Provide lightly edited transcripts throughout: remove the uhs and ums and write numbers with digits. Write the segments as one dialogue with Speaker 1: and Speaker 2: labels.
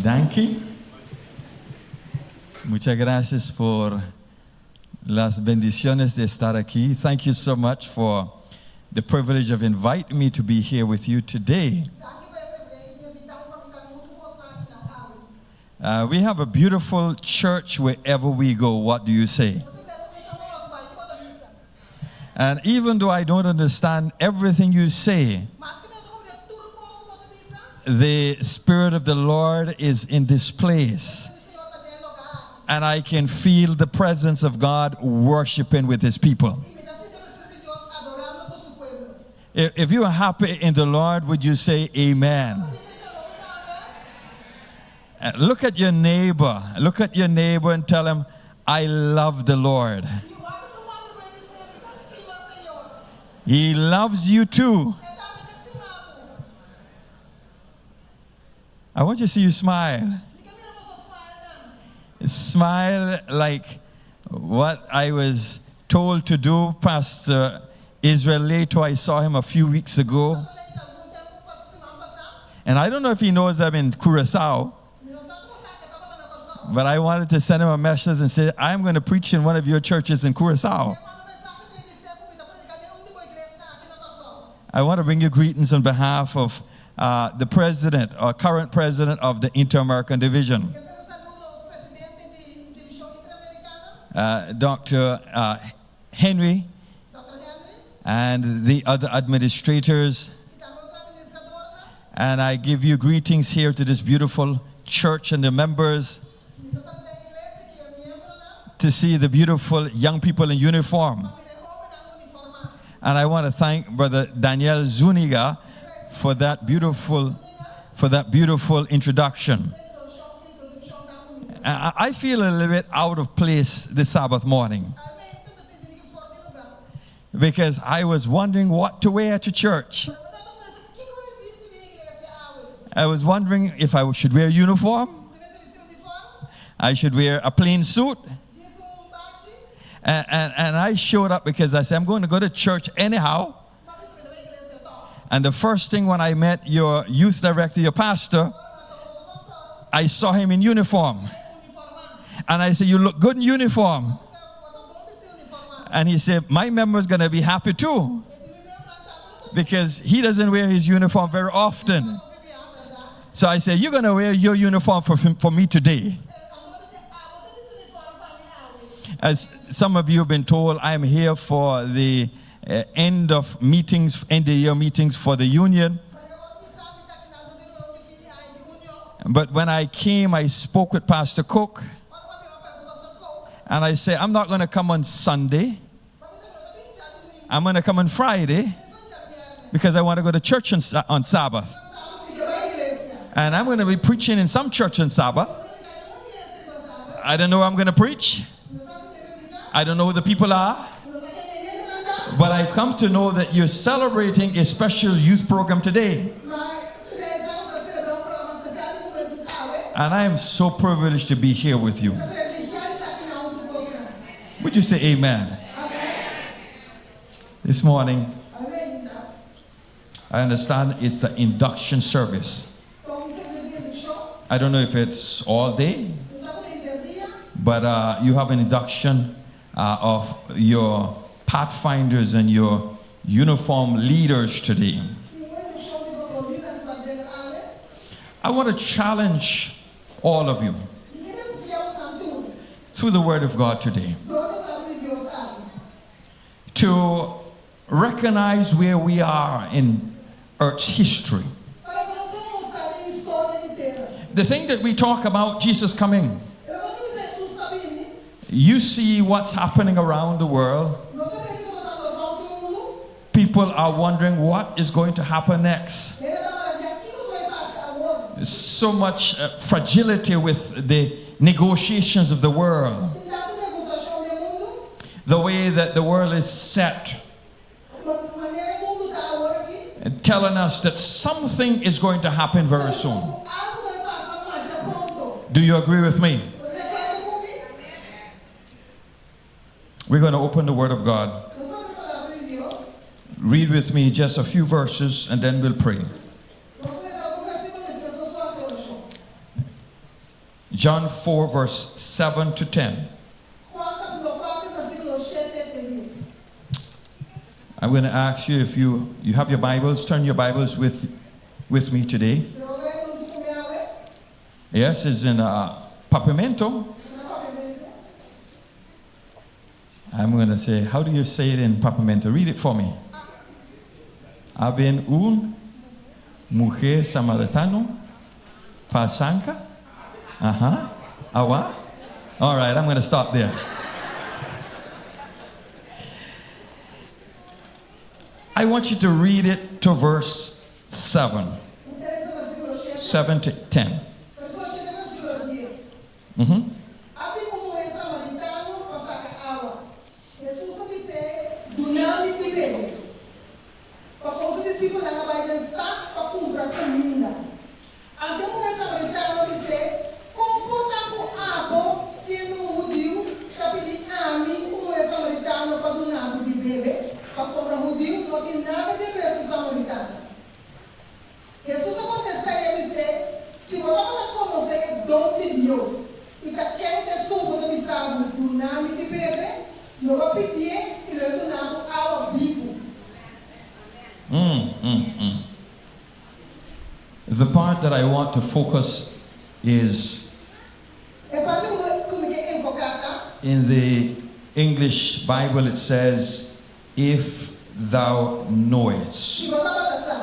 Speaker 1: Danki. Muchas gracias por las bendiciones de estar aquí. Thank you so much for the privilege of inviting me to be here with you today.
Speaker 2: Danki pa e privilegio di invitá mi pa mi ta huntu ku boso aki awe.
Speaker 1: We have a beautiful church wherever we go. What do you say?
Speaker 2: Nos iglesia bunita unda nos bai, kiko bo ta bisa?
Speaker 1: And even though I don't understand everything you say,
Speaker 2: Maske mi no ta komprendé tur kos ku bo ta bisa,
Speaker 1: the Spirit of the Lord is in this place.
Speaker 2: Spiritu di Señor ta den e lugá aki.
Speaker 1: And I can feel the presence of God worshiping with His people.
Speaker 2: I mi ta sinti e presensia di Dios adorando ku su pueblo.
Speaker 1: If you are happy in the Lord, would you say amen?
Speaker 2: Bo ta felis den Señor, bo bisa amen?
Speaker 1: Look at your neighbor. Look at your neighbor and tell him, I love the Lord.
Speaker 2: I wak su man di bo i bis'é, Mi ta stima Señor.
Speaker 1: He loves you too.
Speaker 2: E tambe ta stima bo.
Speaker 1: I want to see you smile.
Speaker 2: Mi ke mira boso smile nan.
Speaker 1: Smile like what I was told to do, Pastor Israel Leto. I saw him a few weeks ago.
Speaker 2: Pastor Leito algun tempu pas siman pasá.
Speaker 1: And I don't know if he knows I'm in Curacao.
Speaker 2: Mi no sa ku bo sa ku e tabata na Kòrsou.
Speaker 1: But I wanted to send him a message and say, I'm going to preach in one of your churches in Curacao.
Speaker 2: E manda un mensahe pa e bis'é ku mi ta prediká den un di bo iglesianan aki na Kòrsou.
Speaker 1: I want to bring you greetings on behalf of the president, or current president of the Inter-American Division.
Speaker 2: Mi ke trese saludo di presidente di Divishon Interamerikano.
Speaker 1: Dr. Henry.
Speaker 2: Dòkter Henry.
Speaker 1: And the other administrators.
Speaker 2: I tambe otro administradornan.
Speaker 1: And I give you greetings here to this beautiful church and the members.
Speaker 2: Mi ta saludá e iglesia ku e miembronan.
Speaker 1: To see the beautiful young people in uniform.
Speaker 2: Pa mira e hóbennan uniformá.
Speaker 1: And I want to thank Brother Daniel Zuniga for that beautiful introduction. I feel a little bit out of place this Sabbath morning because I was wondering what to wear to church. I was wondering if I should wear a uniform. I should wear a plain suit. And I showed up because I said, I'm going to go to church anyhow. And the first thing when I met your youth director, your pastor, I saw him in uniform. And I said, You look good in uniform. And he said, My member's going to be happy too. Because he doesn't wear his uniform very often. So I said, You're going to wear your uniform for me today. As some of you have been told, I'm here for the end of meetings, end of year meetings for the union. But when I came, I spoke with Pastor Cook. And I said, I'm not going to come on Sunday. I'm going to come on Friday because I want to go to church on Sabbath. And I'm going to be preaching in some church on Sabbath. I don't know where I'm going to preach. I don't know who the people are. But I've come to know that you're celebrating a special youth program today. And I am so privileged to be here with you. Would you say amen? This morning, I understand it's an induction service. I don't know if it's all day, but you have an induction of your pathfinders and your uniform leaders today. I want to challenge all of you through the Word of God today to recognize where we are in Earth's history. The thing that we talk about, Jesus coming, you see what's happening around the world. People are wondering what is going to happen next. So much fragility with the negotiations of the world. The way that the world is set. Telling us that something is going to happen very soon. Do you agree with me? We're going to open the Word of God. Read with me just a few verses and then we'll pray. John 4, verse 7 to 10.
Speaker 2: Juan kapítulo 4, versíkulo 7 te 10.
Speaker 1: I'm going to ask you if you have your Bibles, turn your Bibles with me today.
Speaker 2: Pero lei huntu ku mi awe,
Speaker 1: Yes, it's in Papiamento.
Speaker 2: na Papiamento.
Speaker 1: I'm going to say, how do you say it in Papiamento? Read it for me. A bin un muhé samaritano pa saka? Uh-huh. Awa? All right, I'm going to stop there. I want you to read it to verse 7.
Speaker 2: Mi ke lesa versíkulo 7.
Speaker 1: 7 to 10.
Speaker 2: Versíkulo 7, versíkulo 10. A bin un muhé samaritano pa saka awa. Hesus a bis'é, Duna mi di bebe. Pasobra su disipelnan a bai den stat pa kumpra kuminda. Anto e muhé samaritano a bis'é, Kon por ta ku abo, siendo un hudiu, ta pidi ami, un muhé samaritano, pa duna bo di bebe? Pasobra hudiu no tin nada di haber ku samaritano. Hesus a kontest'é i a bis'é, Si bo tabata konosé e don di Dios i ta ken ta esun ku ta bisa bo, Duna mi di bebe, lo bo a pidié i lo e duna bo awa bibu.
Speaker 1: The part that I want to focus is
Speaker 2: E parti ku mi ke enfoká ta,
Speaker 1: in the English Bible, it says, "If thou knowest."
Speaker 2: Si bo tabata sa.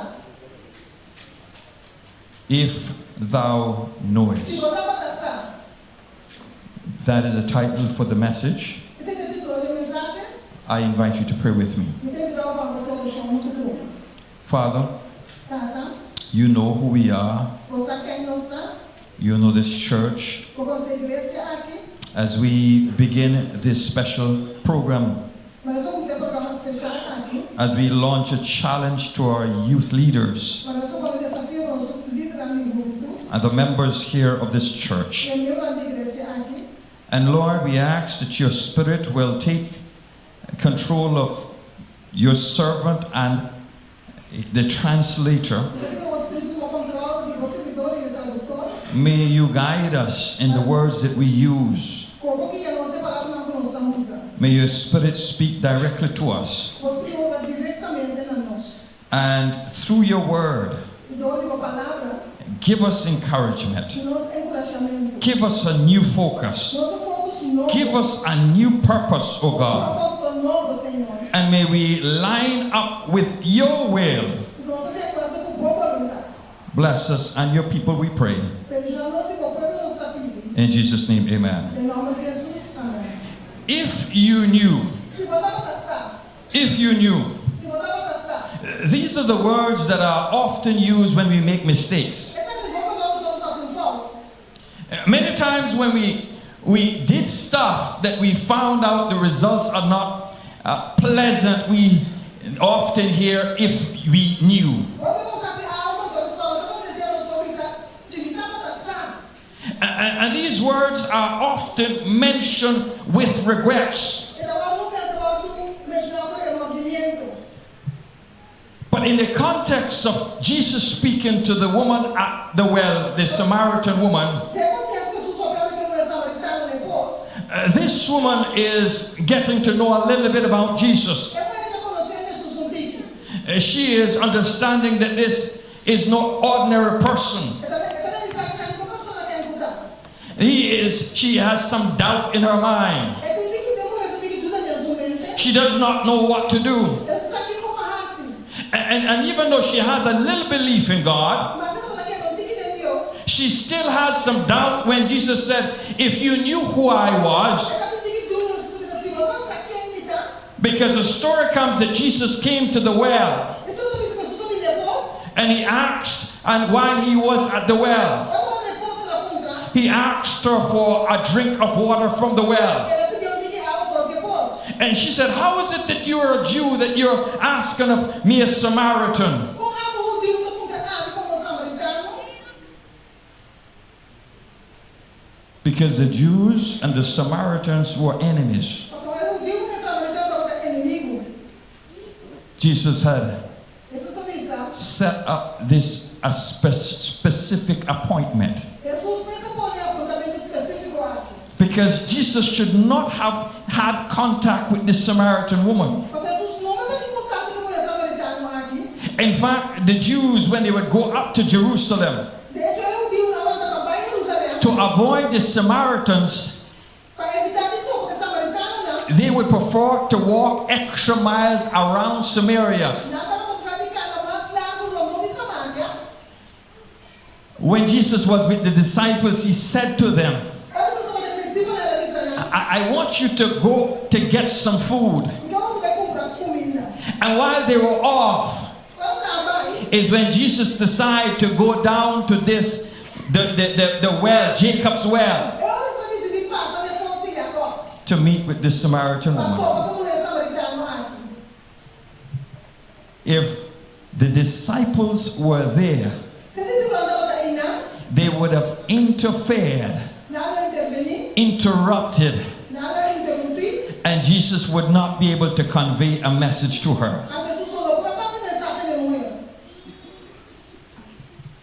Speaker 1: If thou
Speaker 2: Si
Speaker 1: knowest.
Speaker 2: bo tabata sa.
Speaker 1: That is a title for the message.
Speaker 2: Esei ta e título di e mensahe.
Speaker 1: I invite you to pray with me.
Speaker 2: Mi ta invitá bo pa hasi orashon huntu ku mi.
Speaker 1: Father,
Speaker 2: Tata,
Speaker 1: you know who we are.
Speaker 2: Bo sa ken nos ta.
Speaker 1: You know this church.
Speaker 2: Bo konosé e iglesia aki.
Speaker 1: As we begin this special program,
Speaker 2: Manera nos ta kuminsá e programa spesial aki.
Speaker 1: As we launch a challenge to our youth leaders
Speaker 2: Manera nos ta pone desafio pa nos lidernan di hubentut
Speaker 1: and the members here of this church.
Speaker 2: I e miembronan di e iglesia aki.
Speaker 1: And Lord, we ask that your Spirit will take control of your servant and the translator.
Speaker 2: Mi ta pidi pa bo Spiritu tuma kontrol di bo sirbidor i e traduktor.
Speaker 1: May you guide us in the words that we use.
Speaker 2: Ku bo guia nos den palabranan ku nos ta usa.
Speaker 1: May your Spirit speak directly to us.
Speaker 2: Bo Spiritu papia direktamente na nos.
Speaker 1: And through your word,
Speaker 2: I dor di bo palabra,
Speaker 1: give us encouragement.
Speaker 2: duna nos enkurashamentu.
Speaker 1: Give us a new focus.
Speaker 2: Nos un focus nobo.
Speaker 1: Give us a new purpose, O
Speaker 2: Un
Speaker 1: God.
Speaker 2: propósito nobo, Señor.
Speaker 1: And may we line up with your will.
Speaker 2: I ku nos ta di akuerdo ku bo boluntat.
Speaker 1: Bless us and your people, we pray.
Speaker 2: Bendishoná nos i bo pueblo nos ta pidi.
Speaker 1: In Jesus' name, amen.
Speaker 2: Den nòmber di Hesus, amèn.
Speaker 1: If you knew,
Speaker 2: Si bo tabata sa.
Speaker 1: If you knew,
Speaker 2: Si bo tabata sa.
Speaker 1: These are the words that are often used when we make mistakes.
Speaker 2: Esaki ta e palabranan ku nos ta usa ora nos hasi un fout.
Speaker 1: Many times when we did stuff that we found out the results are not pleasant, we often hear, "If we knew."
Speaker 2: Ora nos hasi algu ku resultado no ta plasentero, nos por bisa, Si mi tabata sa.
Speaker 1: And these words are often mentioned with regrets.
Speaker 2: E ta wòrdu hopi ta wòrdu menshoná ku remordimentu.
Speaker 1: But in the context of Jesus speaking to the woman at the well, the Samaritan woman,
Speaker 2: Den konteksto Hesus papiando ku e muhé samaritano na e pos,
Speaker 1: this woman is getting to know a little bit about Jesus.
Speaker 2: E muhé aki ta konosé Hesus un tiki.
Speaker 1: She is understanding that this is no ordinary person.
Speaker 2: E ta e ta realisá ku esaki no un persona ken ku ta.
Speaker 1: She has some doubt in her mind.
Speaker 2: E tin tiki e muhé tin tiki duda den su mente.
Speaker 1: She does not know what to do.
Speaker 2: E no sa kiko pa hasi.
Speaker 1: And even though she has a little belief in God,
Speaker 2: Maske e ta kere un tiki den Dios,
Speaker 1: she still has some doubt when Jesus said, "If you knew who I was,"
Speaker 2: E ta tin tiki duda ora Hesus a bisa, Si bo tabata sa ken mi ta.
Speaker 1: Because the story comes that Jesus came to the well
Speaker 2: E storia ta bisa ku Hesus a bin na e pos.
Speaker 1: and he asked, and while he was at the well,
Speaker 2: Ora e tabata na e pos el a puntra.
Speaker 1: he asked her for a drink of water from the well.
Speaker 2: El a pidié un tiki awa for di e pos.
Speaker 1: And she said, "How is it that you're a Jew that you're asking of me, a Samaritan?"
Speaker 2: Kon abo hudiu ta puntra ami komo samaritano?
Speaker 1: Because the Jews and the Samaritans were enemies.
Speaker 2: Pasobra e hudiu ku e samaritano tabata enemigu.
Speaker 1: Jesus had
Speaker 2: Hesus a bisa.
Speaker 1: Set up this a specific appointment.
Speaker 2: Hesus mes a pone apuntamentu spesífiko.
Speaker 1: Because Jesus should not have had contact with this Samaritan woman.
Speaker 2: Pasobra Hesus no mester tin kontakto ku e muhé samaritano aki.
Speaker 1: In fact, the Jews, when they would go up to Jerusalem
Speaker 2: De echo, e hudiunan ora nan ta bai Herusalèm,
Speaker 1: to avoid the Samaritans,
Speaker 2: pa evitá di topa ku e samaritanonan,
Speaker 1: they would prefer to walk extra miles around Samaria.
Speaker 2: Nan tabata preferá di kana mas largu rondó di Samaria.
Speaker 1: When Jesus was with the disciples, he said to them,
Speaker 2: Ora Hesus tabata ku e disipelnan, el a bisa nan,
Speaker 1: I, I want you to go to get some food.
Speaker 2: Mi ke boso bai kumpra kuminda.
Speaker 1: And while they were off,
Speaker 2: Ora nan a bai,
Speaker 1: is when Jesus decided to go down to this, the well, Jacob's well,
Speaker 2: e ora Hesus a disidí pasa na e pos di Jakòb
Speaker 1: to meet with this Samaritan
Speaker 2: pa
Speaker 1: woman.
Speaker 2: topa ku e muhé samaritano aki.
Speaker 1: If the disciples were there,
Speaker 2: Si e disipelnan tabata einan,
Speaker 1: they would have interfered,
Speaker 2: nan lo intervení,
Speaker 1: interrupted,
Speaker 2: nan lo interumpí,
Speaker 1: and Jesus would not be able to convey a message to her.
Speaker 2: anto Hesus lo no por a pasa e mensahe na e muhé.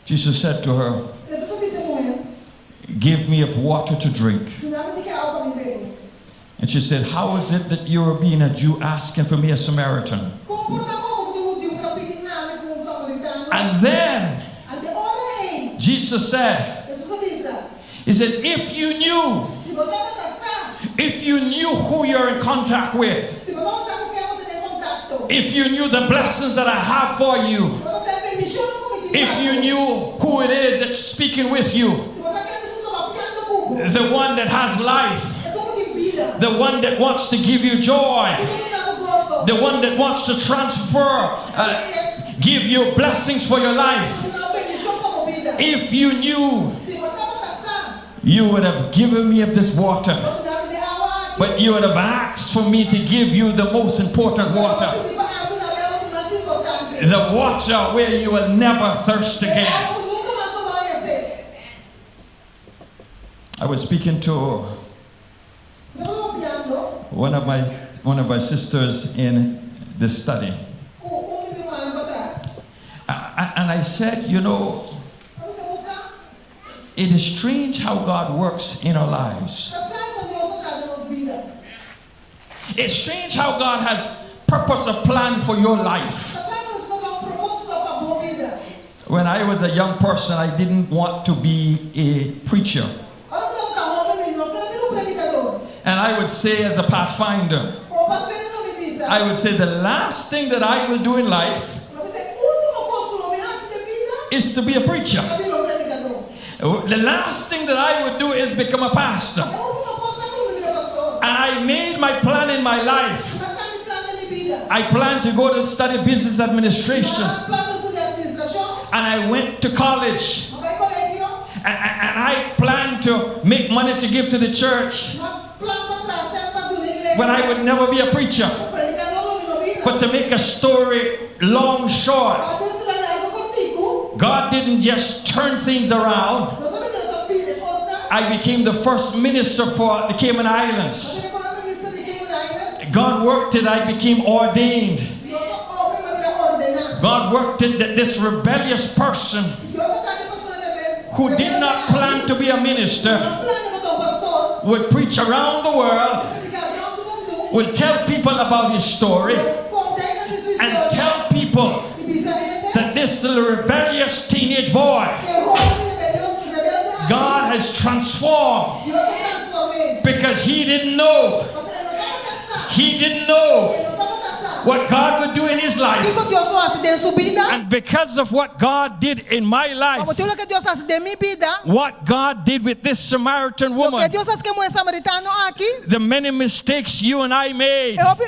Speaker 1: Jesus said to her,
Speaker 2: Hesus a bisa e muhé,
Speaker 1: Give me of water to drink.
Speaker 2: Duna mi tiki awa pa mi bebe.
Speaker 1: And she said, How is it that you are being a Jew asking for me a Samaritan?
Speaker 2: Kon por ta ku abo ku ta un hudiu ta pidi ami ku un samaritano?
Speaker 1: And then
Speaker 2: Anto e ora ei,
Speaker 1: Jesus said,
Speaker 2: Hesus a bisa,
Speaker 1: He says, If you knew,
Speaker 2: Si bo tabata sa,
Speaker 1: if you knew who you're in contact with,
Speaker 2: si bo tabata sa ku ken bo ta den kontakto,
Speaker 1: if you knew the blessings that I have for you,
Speaker 2: si bo tabata sa e bendishonnan ku mi tin
Speaker 1: if
Speaker 2: pa
Speaker 1: you
Speaker 2: bo,
Speaker 1: knew who it is that's speaking with you,
Speaker 2: si bo sa ken ta esun ku ta papiando ku bo,
Speaker 1: the one that has life,
Speaker 2: esun ku tin bida,
Speaker 1: the one that wants to give you joy,
Speaker 2: esun ku ta duna bo goso,
Speaker 1: the one that wants to transfer, give you blessings for your life.
Speaker 2: esun ku ta duna bendishon pa bo bida.
Speaker 1: If you knew,
Speaker 2: Si bo tabata sa,
Speaker 1: you would have given me of this water,
Speaker 2: bo a duna mi di e awa aki,
Speaker 1: but you would have asked for me to give you the most important
Speaker 2: pero bo a
Speaker 1: water,
Speaker 2: pidi pa ami duna bo e awa di mas importante,
Speaker 1: the water where you will never thirst
Speaker 2: e
Speaker 1: again.
Speaker 2: awa ku nunka mas bo lo haña set.
Speaker 1: I was speaking to
Speaker 2: Mi tabata papiando
Speaker 1: one of my sisters in the study.
Speaker 2: ku un di mi rumannan patras.
Speaker 1: And I said,
Speaker 2: Mi a bisa, Bo sa,
Speaker 1: it is strange how God works in our lives.
Speaker 2: Ta straño kon Dios ta traha den nos bida.
Speaker 1: It's strange how God has purpose a plan for your life.
Speaker 2: Ta straño kon Dios ta traha un propósito pa bo bida.
Speaker 1: When I was a young person, I didn't want to be a preacher.
Speaker 2: Ora mi tabata hóben, mi no ker a bira un predikadó.
Speaker 1: And I would say, as a pathfinder,
Speaker 2: Komo pathfinder mi bisa.
Speaker 1: I would say the last thing that I will do in life
Speaker 2: Mi a bisa e último kos ku lo mi hasi den bida
Speaker 1: is to be a preacher.
Speaker 2: ta bira un predikadó.
Speaker 1: The last thing that I would do is become a pastor.
Speaker 2: E último kos ta ku lo mi bira pastor.
Speaker 1: And I made my plan in my life.
Speaker 2: Mi a traha mi plan den mi bida.
Speaker 1: I planned to go to study business administration.
Speaker 2: Mi a plan pa studia atministrashon.
Speaker 1: And I went to college.
Speaker 2: Mi a bai kolegio.
Speaker 1: And I planned to make money to give to the church.
Speaker 2: Mi a plan pa traha sèn pa duna iglesia.
Speaker 1: But I would never be a preacher.
Speaker 2: Predikadó lo mi no bira.
Speaker 1: But to make a story long short,
Speaker 2: Pa hasi historia largu kòrtiku.
Speaker 1: God didn't just turn things around.
Speaker 2: No solamente Dios a bira kosnan.
Speaker 1: I became the first minister for the Cayman Islands.
Speaker 2: Mi a bira promé minister di Cayman Island.
Speaker 1: God worked it, I became ordained.
Speaker 2: Dios a obra i m'a bira ordená.
Speaker 1: God worked it that this rebellious person
Speaker 2: Dios a traha e persona rebelde
Speaker 1: who did not plan to be a minister
Speaker 2: No a plania pa ta un pastor.
Speaker 1: would preach around the world,
Speaker 2: Prediká rònt mundu.
Speaker 1: would tell people about his story,
Speaker 2: Konta hende su
Speaker 1: and
Speaker 2: historia.
Speaker 1: tell people
Speaker 2: I bisa hende
Speaker 1: that this little rebellious teenage boy,
Speaker 2: ku e hóben rebelioso, rebelde aki.
Speaker 1: God has transformed
Speaker 2: Dios a transform'é.
Speaker 1: because he didn't know.
Speaker 2: Pasobra e no tabata sa.
Speaker 1: He didn't know
Speaker 2: E no tabata sa.
Speaker 1: what God would do in his life.
Speaker 2: Kiko Dios lo hasi den su bida.
Speaker 1: And because of what God did in my life,
Speaker 2: Pa motibu di loke Dios a hasi den mi bida.
Speaker 1: what God did with this Samaritan
Speaker 2: Loke
Speaker 1: woman,
Speaker 2: Dios a hasi ku e muhé samaritano aki.
Speaker 1: the many mistakes you and I made,
Speaker 2: E hopi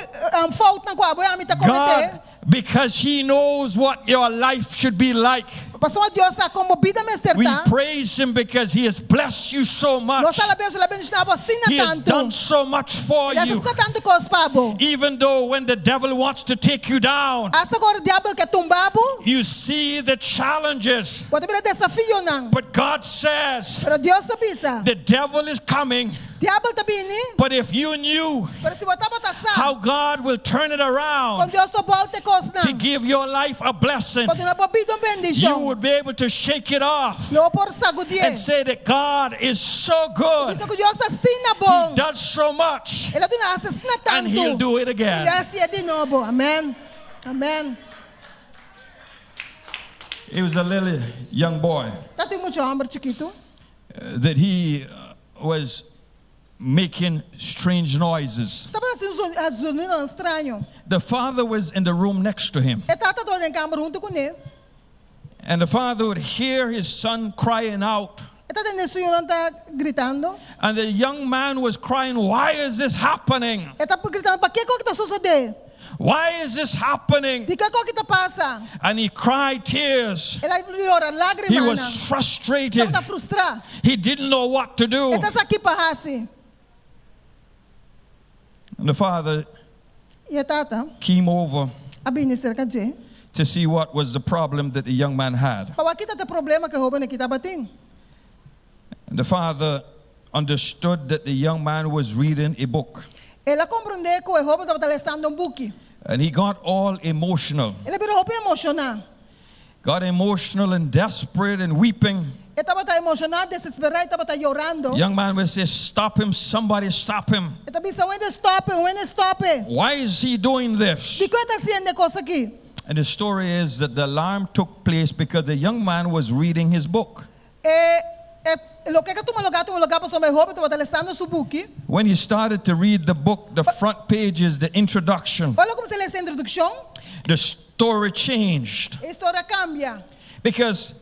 Speaker 2: foutnan ku abo i ami ta kometé.
Speaker 1: God, because He knows what your life should be like.
Speaker 2: Pasobra Dios sa kon bo bida mester
Speaker 1: We
Speaker 2: ta.
Speaker 1: praise Him because He has blessed you so much.
Speaker 2: Nos ta alab'é, el a bendishoná bo asina
Speaker 1: He has
Speaker 2: tantu.
Speaker 1: done so much for
Speaker 2: El a
Speaker 1: you.
Speaker 2: hasi tantu kos pa bo.
Speaker 1: Even though when the devil wants to take you down,
Speaker 2: Asta ora diabel ke tumba bo,
Speaker 1: you see the challenges.
Speaker 2: bo ta mira desafionan.
Speaker 1: But God says
Speaker 2: Pero Dios ta bisa.
Speaker 1: the devil is coming.
Speaker 2: Diabel ta bini.
Speaker 1: But if you knew
Speaker 2: Pero si bo tabata sa,
Speaker 1: how God will turn it
Speaker 2: kon
Speaker 1: around
Speaker 2: Dios ta bòlta
Speaker 1: to
Speaker 2: kosnan.
Speaker 1: give your life a blessing,
Speaker 2: Pa duna bo bida un
Speaker 1: you
Speaker 2: bendishon.
Speaker 1: would be able to shake it off
Speaker 2: Lo por sacudi'e.
Speaker 1: and say that God is so good.
Speaker 2: Bisa cu Dios ta asina bon.
Speaker 1: He does so much.
Speaker 2: El a duna asina tanto.
Speaker 1: And he'll do it again.
Speaker 2: Y lo haci'e di nobo. Amen. Amen.
Speaker 1: It was a little young boy.
Speaker 2: Tabatin un mucha homber chikito.
Speaker 1: That he was making strange noises.
Speaker 2: Tabata haciendo zonidonan straño.
Speaker 1: The father was in the room next to him.
Speaker 2: E tata tabata den kamber hunto cu ne.
Speaker 1: And the father would hear his son crying out.
Speaker 2: E ta tende su yunan ta gritando.
Speaker 1: And the young man was crying, Why is this happening?
Speaker 2: E ta gritando, Pakico esaki ta sosode?
Speaker 1: Why is this happening?
Speaker 2: Dikon esaki ta pasa?
Speaker 1: And he cried tears.
Speaker 2: El a yora lágrima.
Speaker 1: He was frustrated.
Speaker 2: Tabata frustrá.
Speaker 1: He didn't know what to do.
Speaker 2: E no sa kiko pa hasi.
Speaker 1: And the father
Speaker 2: I e tata
Speaker 1: came over
Speaker 2: a bini serka dje.
Speaker 1: to see what was the problem that the young man had.
Speaker 2: Pa wak ki ta e problema ku e hóben aki tabatin.
Speaker 1: And the father understood that the young man was reading a book.
Speaker 2: El a komprondé ku e hóben tabata lesando un buki.
Speaker 1: And he got all emotional.
Speaker 2: El a bira hopi emoshoná.
Speaker 1: Got emotional and desperate and weeping.
Speaker 2: E tabata emoshoná, desesperá i tabata yorando.
Speaker 1: Young man would say, Stop him, somebody stop him.
Speaker 2: E ta bisa, Un hende stòp e, un hende stòp e.
Speaker 1: Why is he doing this?
Speaker 2: Dikon e ta hasiendo e kos aki?
Speaker 1: And the story is that the alarm took place because the young man was reading his book.
Speaker 2: E e loke a tuma lugá a tuma lugá pasobra e hóben tabata lesando su buki.
Speaker 1: When he started to read the book, the front pages, the introduction,
Speaker 2: Ora el a kuminsá lesa e introdukshon,
Speaker 1: the story changed.
Speaker 2: e historia a kambia.
Speaker 1: Because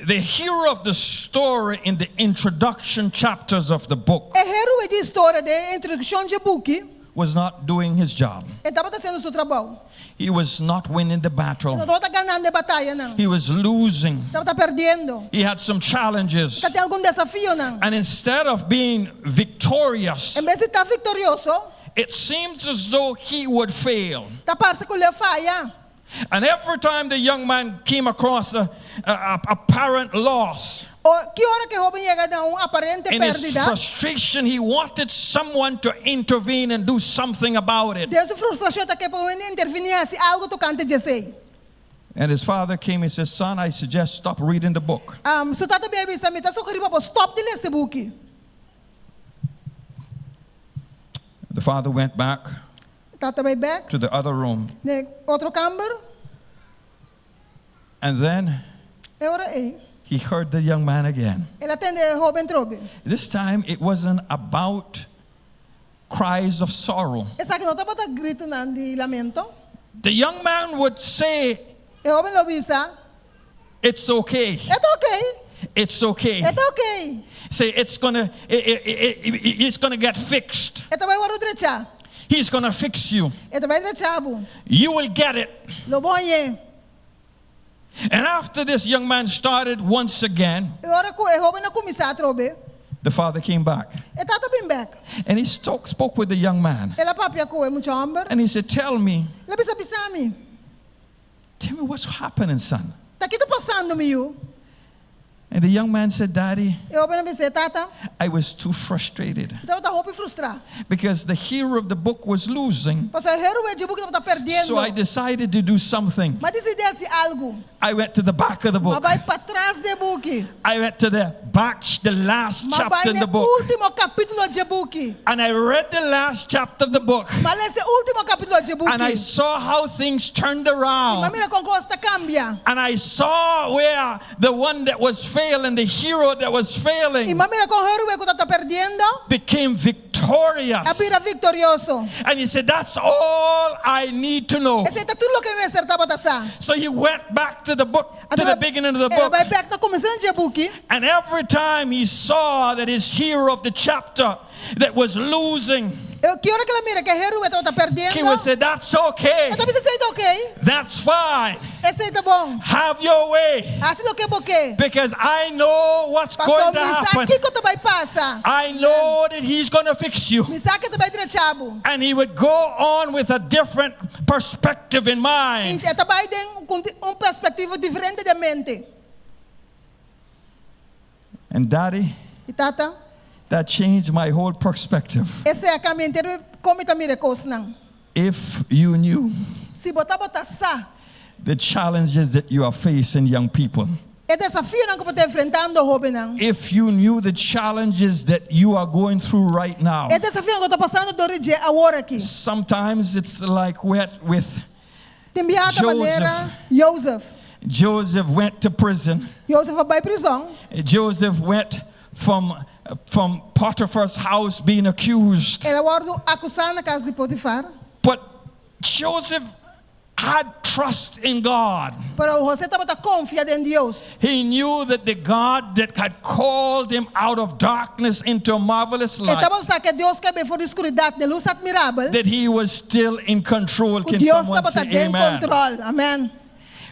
Speaker 1: the hero of the story in the introduction chapters of the book
Speaker 2: E héroe di historia den e introdukshon dje buki
Speaker 1: was not doing his job.
Speaker 2: E tabata hasiendo su trabou.
Speaker 1: He was not winning the
Speaker 2: E no
Speaker 1: battle.
Speaker 2: tabata ganando e batayanan.
Speaker 1: He was losing.
Speaker 2: Tabata perdiendo.
Speaker 1: He had some challenges.
Speaker 2: Tabatin algun desafionan.
Speaker 1: And instead of being victorious,
Speaker 2: En bes di ta viktorioso,
Speaker 1: it seems as though he would fail.
Speaker 2: ta parse ku lo e faya.
Speaker 1: And every time the young man came across a, a, a apparent loss,
Speaker 2: O, ki ora ku e hóben yega na un aparente
Speaker 1: in his
Speaker 2: pérdida,
Speaker 1: frustration, he wanted someone to intervene and do something about it.
Speaker 2: den su frustrashon e ta ke pa un hende intervení i hasi algu tokante di esei.
Speaker 1: And his father came and said, Son, I suggest stop reading the book.
Speaker 2: Um, su tata bin a bisa, Mi ta sugerí pa bo stòp di lesa e buki.
Speaker 1: The father went back
Speaker 2: Tata bai bèk
Speaker 1: to the other room.
Speaker 2: na otro kamber.
Speaker 1: And then
Speaker 2: E ora ei,
Speaker 1: he heard the young man again.
Speaker 2: el a tende e hóben trobe.
Speaker 1: This time it wasn't about cries of sorrow.
Speaker 2: Esaki no tabata gritonan di lamento.
Speaker 1: The young man would say,
Speaker 2: E hóben lo bisa,
Speaker 1: It's okay.
Speaker 2: E ta okay.
Speaker 1: It's okay.
Speaker 2: E ta okay.
Speaker 1: Say it's gonna it, it, it, it's gonna get fixed.
Speaker 2: E ta bai wòrdu drechá.
Speaker 1: He's gonna fix you.
Speaker 2: E ta bai drecha bo.
Speaker 1: You will get it.
Speaker 2: Lo bo hañ'é.
Speaker 1: And after this young man started once again,
Speaker 2: E ora ku e hóben a kuminsá atrobe,
Speaker 1: the father came back.
Speaker 2: e tata bin bèk.
Speaker 1: And he spoke, spoke with the young man.
Speaker 2: El a papia ku e mucha hòmber.
Speaker 1: And he said, Tell me,
Speaker 2: El a bisa, Bisa mi.
Speaker 1: tell me what's happening, son.
Speaker 2: Ta ki ta pasando, mi yu?
Speaker 1: And the young man said, Daddy,
Speaker 2: E hóben a bis'é, Tata,
Speaker 1: I was too frustrated
Speaker 2: mi tabata hopi frustrá.
Speaker 1: because the hero of the book was losing.
Speaker 2: Pasobra e héroe di buki tabata perdiendo.
Speaker 1: So I decided to do something.
Speaker 2: M'a disidí hasi algu.
Speaker 1: I went to the back of the
Speaker 2: M'a
Speaker 1: book.
Speaker 2: bai patras di e buki.
Speaker 1: I went to the back, the last
Speaker 2: M'a bai
Speaker 1: chapter in
Speaker 2: na
Speaker 1: the book.
Speaker 2: último kapítulo di e buki.
Speaker 1: And I read the last chapter of the book.
Speaker 2: M'a lesa e último kapítulo di e buki.
Speaker 1: And I saw how things turned
Speaker 2: M'a
Speaker 1: around.
Speaker 2: mira kon kos ta kambia.
Speaker 1: And I saw where the one that was failing, the hero that was
Speaker 2: I
Speaker 1: failing,
Speaker 2: m'a mira kon héroe ku tabata perdiendo
Speaker 1: became victorious.
Speaker 2: a bira viktorioso.
Speaker 1: And he said, That's all I need to know.
Speaker 2: Esei ta tur loke mi mester tabata sa.
Speaker 1: So he went back to the book, to the beginning of the
Speaker 2: El a
Speaker 1: book.
Speaker 2: bai bèk na kuminsamentu di e buki.
Speaker 1: And every time he saw that his hero of the chapter that was losing,
Speaker 2: E ki ora ku el a mira ku e héroe tabata
Speaker 1: he
Speaker 2: perdiendo,
Speaker 1: would say, That's okay.
Speaker 2: e ta bisa esei ta okay,
Speaker 1: That's fine.
Speaker 2: esei ta bon.
Speaker 1: Have your way.
Speaker 2: Hasi loke bo ke.
Speaker 1: Because I know what's
Speaker 2: Paso
Speaker 1: going to
Speaker 2: mi sa
Speaker 1: happen.
Speaker 2: kiko ta bai pasa.
Speaker 1: I know that he's going to fix you.
Speaker 2: Mi sa ku e ta bai drecha bo.
Speaker 1: And he would go on with a different perspective in mind.
Speaker 2: I e ta bai den un perspektiva diferente den mente.
Speaker 1: And daddy,
Speaker 2: I tata,
Speaker 1: that changed my whole perspective.
Speaker 2: esei a kambia henter kon mi ta mira e kosnan.
Speaker 1: If you knew
Speaker 2: Si bo tabata sa.
Speaker 1: The challenges that you are facing, young people.
Speaker 2: E desafionan ku bo ta enfrentando, hóbennan.
Speaker 1: If you knew the challenges that you are going through right now,
Speaker 2: E desafionan ku bo ta pasando dor di dje awor aki.
Speaker 1: Sometimes it's like with, with
Speaker 2: Tin biaha
Speaker 1: Joseph.
Speaker 2: Manera Joseph.
Speaker 1: Joseph went to prison.
Speaker 2: Joseph a bai prizòn.
Speaker 1: Joseph went from Potiphar's house being accused.
Speaker 2: El a wòrdu akusá na kas di Potifar.
Speaker 1: But Joseph had trust in God.
Speaker 2: Pero José tabata konfia den Dios.
Speaker 1: He knew that the God that had called him out of darkness into a marvelous
Speaker 2: E
Speaker 1: light,
Speaker 2: tabata sa ku Dios ku a yam'é for di skuridat den lus atmirabel.
Speaker 1: That he was still in control. Can
Speaker 2: Dios
Speaker 1: someone
Speaker 2: tabata
Speaker 1: say
Speaker 2: den
Speaker 1: amen?
Speaker 2: kontròl. Amèn.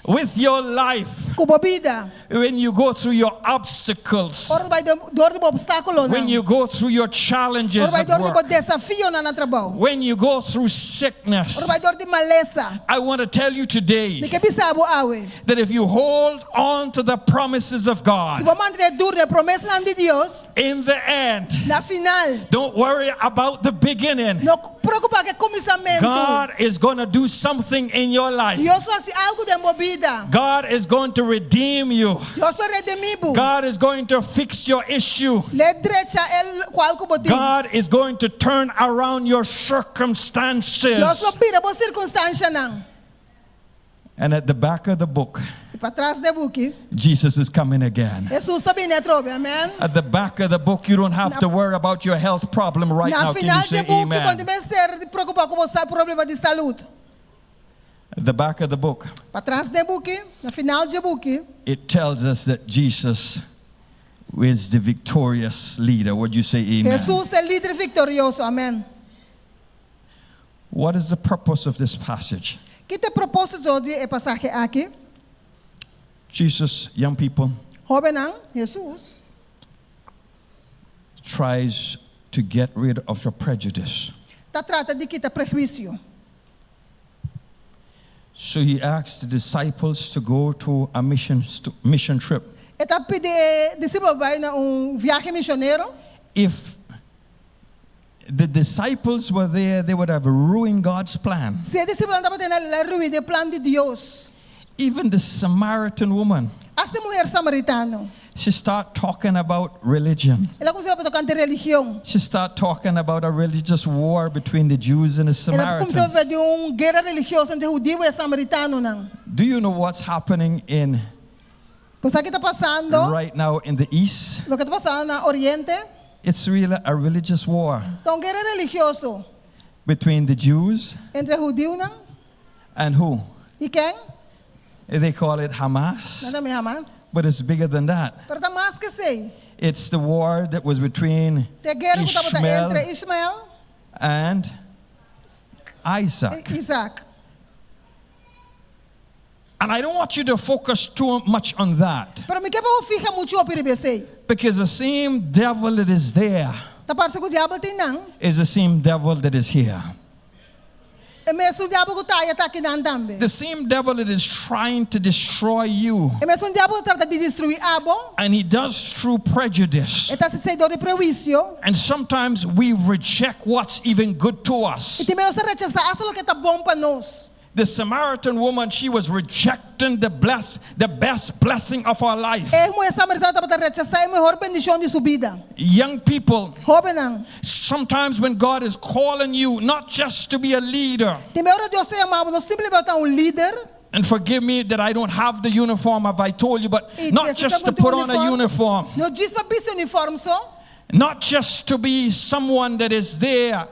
Speaker 1: With your life,
Speaker 2: Ku bo bida.
Speaker 1: When you go through your obstacles,
Speaker 2: Ora bai dor di opstákulo.
Speaker 1: When you go through your challenges
Speaker 2: Ora bai
Speaker 1: at
Speaker 2: dor di
Speaker 1: work,
Speaker 2: desafionan na trabou.
Speaker 1: When you go through sickness,
Speaker 2: Ora bai dor di malesa.
Speaker 1: I want to tell you today
Speaker 2: Mi ke bisa bo awe.
Speaker 1: That if you hold on to the promises of
Speaker 2: Si
Speaker 1: God,
Speaker 2: bo mantené duru na promesanan di Dios,
Speaker 1: in the end,
Speaker 2: na final,
Speaker 1: don't worry about the beginning.
Speaker 2: No preokupá ku kuminsamentu.
Speaker 1: God is going to do something in your life.
Speaker 2: Dios lo hasi algu den bo bida.
Speaker 1: God is going to redeem you.
Speaker 2: Dios lo redimí bo.
Speaker 1: God is going to fix your issue.
Speaker 2: Lo e drecha e lokual ku bo tin.
Speaker 1: God is going to turn around your circumstances.
Speaker 2: Dios lo bira bo sirkunstansianan.
Speaker 1: And at the back of the book,
Speaker 2: I patras di e buki,
Speaker 1: Jesus is coming again.
Speaker 2: Hesus ta bini atrobe, amèn.
Speaker 1: At the back of the book, you don't have to worry about your health problem right
Speaker 2: Na
Speaker 1: now. Can you
Speaker 2: final
Speaker 1: say
Speaker 2: di buki,
Speaker 1: amen?
Speaker 2: bo no mester preokupá ku bo problema di salú.
Speaker 1: At the back of the book,
Speaker 2: Patras di e buki, na final di e buki,
Speaker 1: it tells us that Jesus is the victorious leader. Would you say amen?
Speaker 2: Hesus ta e lider viktorioso, amèn.
Speaker 1: What is the purpose of this passage?
Speaker 2: Ki ta e propósito di e pasahe aki?
Speaker 1: Jesus, young people,
Speaker 2: Hóbennan, Hesus,
Speaker 1: tries to get rid of your prejudice.
Speaker 2: Ta trata di kita prehuisio.
Speaker 1: So he asks the disciples to go to a mission trip.
Speaker 2: E ta pidi e disipelnan bai na un biahe misionero.
Speaker 1: If the disciples were there, they would have ruined God's plan.
Speaker 2: Si e disipelnan tabata einan, nan lo a ruina e plan di Dios.
Speaker 1: Even the Samaritan woman,
Speaker 2: Asta e muhé samaritano.
Speaker 1: She started talking about religion.
Speaker 2: El a kuminsá tokante religion.
Speaker 1: She started talking about a religious war between the Jews and the
Speaker 2: El a kuminsá
Speaker 1: Samaritans.
Speaker 2: papia di un guera religioso entre hudiu i samaritanonan.
Speaker 1: Do you know what's happening in
Speaker 2: Bo sa kiko ta pasando,
Speaker 1: right now in the East?
Speaker 2: loke ta pasando na Oriente,
Speaker 1: It's really a religious war
Speaker 2: ta un guera religioso
Speaker 1: between the Jews
Speaker 2: entre hudiunan
Speaker 1: and who?
Speaker 2: I ken?
Speaker 1: They call it Hamas,
Speaker 2: Nan ta yam'é Hamas.
Speaker 1: But it's bigger than that.
Speaker 2: Pero ta mas ku esei.
Speaker 1: It's the war that was between
Speaker 2: Ta e guera ku tabata
Speaker 1: Ishmael
Speaker 2: entre Ishmael
Speaker 1: and Isaac.
Speaker 2: I Isaac.
Speaker 1: And I don't want you to focus too much on that
Speaker 2: Pero mi no ke pa bo fiha muchu riba esei.
Speaker 1: Because the same devil that is there
Speaker 2: Ta parse ku diabel t'ei nan.
Speaker 1: Is the same devil that is here.
Speaker 2: E mesun diabel ku ta aya ta akinan tambe.
Speaker 1: The same devil that is trying to destroy you.
Speaker 2: E mesun diabel ku ta trata di destruí abo.
Speaker 1: And he does through prejudice.
Speaker 2: E ta hasi esei dor di prehuisio.
Speaker 1: And sometimes we reject what's even good to us.
Speaker 2: I tin bes nos ta rechasá asta loke ta bon pa nos.
Speaker 1: The Samaritan woman, she was rejecting the best blessing of her life.
Speaker 2: E muhé samaritano tabata rechasá e mihó bendishon di su bida.
Speaker 1: Young people,
Speaker 2: Hóbennan.
Speaker 1: Sometimes when God is calling you not just to be a leader,
Speaker 2: Tin ora Dios ta yama bo, no simplemente pa ta un lider.
Speaker 1: And forgive me that I don't have the uniform, have I told you, but
Speaker 2: I
Speaker 1: not just to put on a uniform,
Speaker 2: No djis pa bisti uniform so.
Speaker 1: Not just to be someone that is there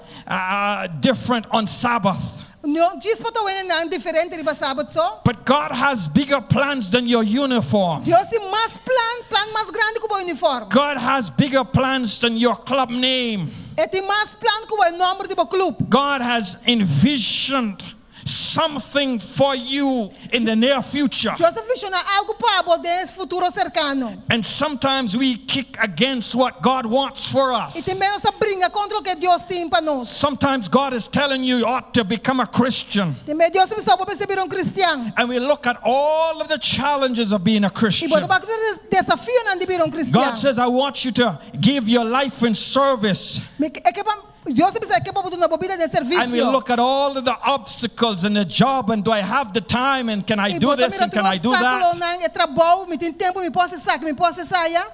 Speaker 1: different on Sabbath.
Speaker 2: No djis pa ta un diferente riba sabat so.
Speaker 1: But God has bigger plans than your uniform.
Speaker 2: Dios tin mas plan, plan mas grandi ku bo uniform.
Speaker 1: God has bigger plans than your club name.
Speaker 2: E tin mas plan ku e nòmber di bo klup.
Speaker 1: God has envisioned something for you in the near future.
Speaker 2: Dios a vishoná algu pa bo den futuro serkano.
Speaker 1: And sometimes we kick against what God wants for
Speaker 2: I
Speaker 1: us.
Speaker 2: tin bes nos ta bringa kontra loke Dios tin pa nos.
Speaker 1: Sometimes God is telling you you ought to become a Christian.
Speaker 2: Tin bes Dios ta bisa bo mester bira un kristian.
Speaker 1: And we look at all of the challenges of being a
Speaker 2: I
Speaker 1: Christian.
Speaker 2: bo ta wak e desafionan di bira un kristian.
Speaker 1: God says, "I want you to give your life in service."
Speaker 2: Mi e ke pa Dios ta bisa e ke pa bo duna bo bida den
Speaker 1: And we
Speaker 2: servisio.
Speaker 1: look at all of the obstacles in the job and do I have the time and can I
Speaker 2: I
Speaker 1: do
Speaker 2: bo ta
Speaker 1: this
Speaker 2: mira
Speaker 1: and
Speaker 2: tur
Speaker 1: can I do that?
Speaker 2: obstákulonan, e trabou, mi tin tempu, mi por hasi esaki, mi por hasi esaya.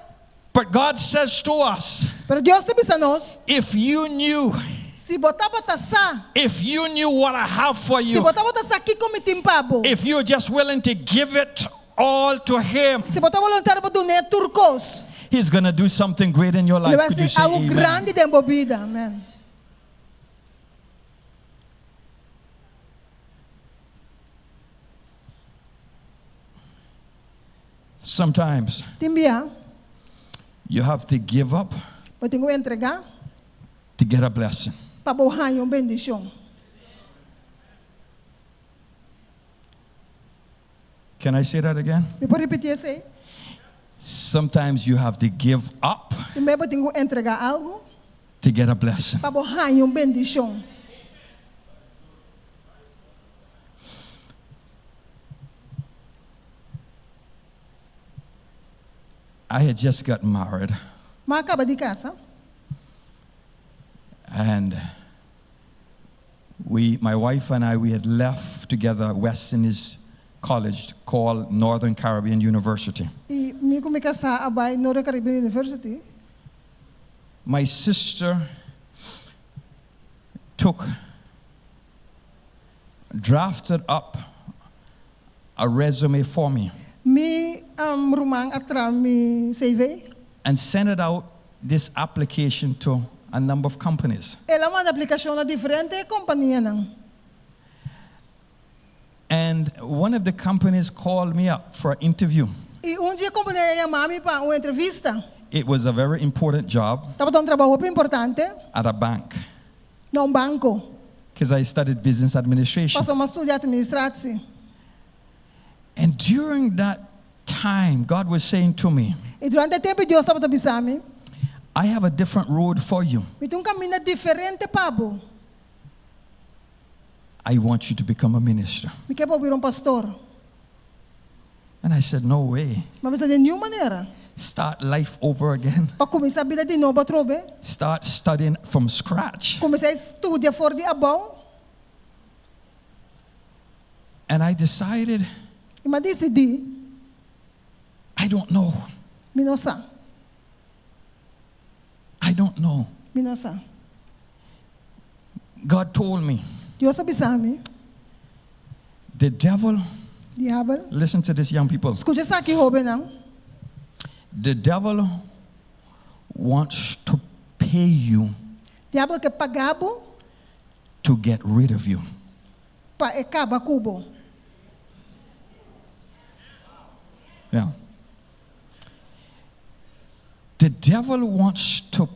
Speaker 1: But God says to us,
Speaker 2: Pero Dios ta bisa nos,
Speaker 1: if you knew,
Speaker 2: si bo tabata sa,
Speaker 1: if you knew what I have for
Speaker 2: si
Speaker 1: you,
Speaker 2: bo tabata sa kiko mi tin pa bo,
Speaker 1: if you're just willing to give it all to Him,
Speaker 2: si bo ta boluntario pa dun'é tur kos,
Speaker 1: He's going to do something great in your
Speaker 2: Lo
Speaker 1: life.
Speaker 2: bai
Speaker 1: Could you
Speaker 2: hasi
Speaker 1: say
Speaker 2: algu
Speaker 1: amen?
Speaker 2: grandi den bo bida. Amen.
Speaker 1: Sometimes
Speaker 2: Tin bia,
Speaker 1: you have to give up
Speaker 2: bo tin ku entregá
Speaker 1: to get a blessing.
Speaker 2: pa bo haña un bendishon.
Speaker 1: Can I say that again?
Speaker 2: Mi por ripití esei?
Speaker 1: Sometimes you have to give up
Speaker 2: Tin bia bo tin ku entregá algu
Speaker 1: to get a blessing.
Speaker 2: pa bo haña un bendishon.
Speaker 1: I had just got married
Speaker 2: M'a kaba di kasa.
Speaker 1: and we, my wife and I, we had left together West Indies College called Northern Caribbean University.
Speaker 2: I mi ku mi kasá a bai Northern Caribbean University.
Speaker 1: My sister took, drafted up a resume for me
Speaker 2: Mi um, ruman a traha mi CV.
Speaker 1: and sent it out, this application to a number of companies.
Speaker 2: El a manda aplikashon na diferente kompanianan.
Speaker 1: And one of the companies called me up for an interview.
Speaker 2: I un di e kompania a yama mi pa un entrevista.
Speaker 1: It was a very important job
Speaker 2: Tabata un trabou hopi importante
Speaker 1: at a bank
Speaker 2: na un banko.
Speaker 1: because I studied business administration.
Speaker 2: Pasobra m'a studia atministratie.
Speaker 1: And during that time, God was saying to me,
Speaker 2: I durante e tempu Dios tabata bisa mi,
Speaker 1: I have a different road for you.
Speaker 2: Mi tin un kaminda diferente pa bo.
Speaker 1: I want you to become a minister.
Speaker 2: Mi ke pa bo bira un pastor.
Speaker 1: And I said, No way.
Speaker 2: M'a bisa di niun manera.
Speaker 1: Start life over again.
Speaker 2: Pa kuminsá bida di nobo atrobe.
Speaker 1: Start studying from scratch.
Speaker 2: Kuminsá studia for di abou.
Speaker 1: And I decided,
Speaker 2: I m'a disidí.
Speaker 1: I don't know.
Speaker 2: Mi no sa.
Speaker 1: I don't know.
Speaker 2: Mi no sa.
Speaker 1: God told me,
Speaker 2: Dios a bisa mi.
Speaker 1: the devil,
Speaker 2: Diabel.
Speaker 1: listen to this, young people.
Speaker 2: Skucha esaki, hóbennan.
Speaker 1: The devil wants to pay you
Speaker 2: Diabel ke paga bo
Speaker 1: to get rid of you.
Speaker 2: pa e kaba ku bo.
Speaker 1: Yeah. The devil wants to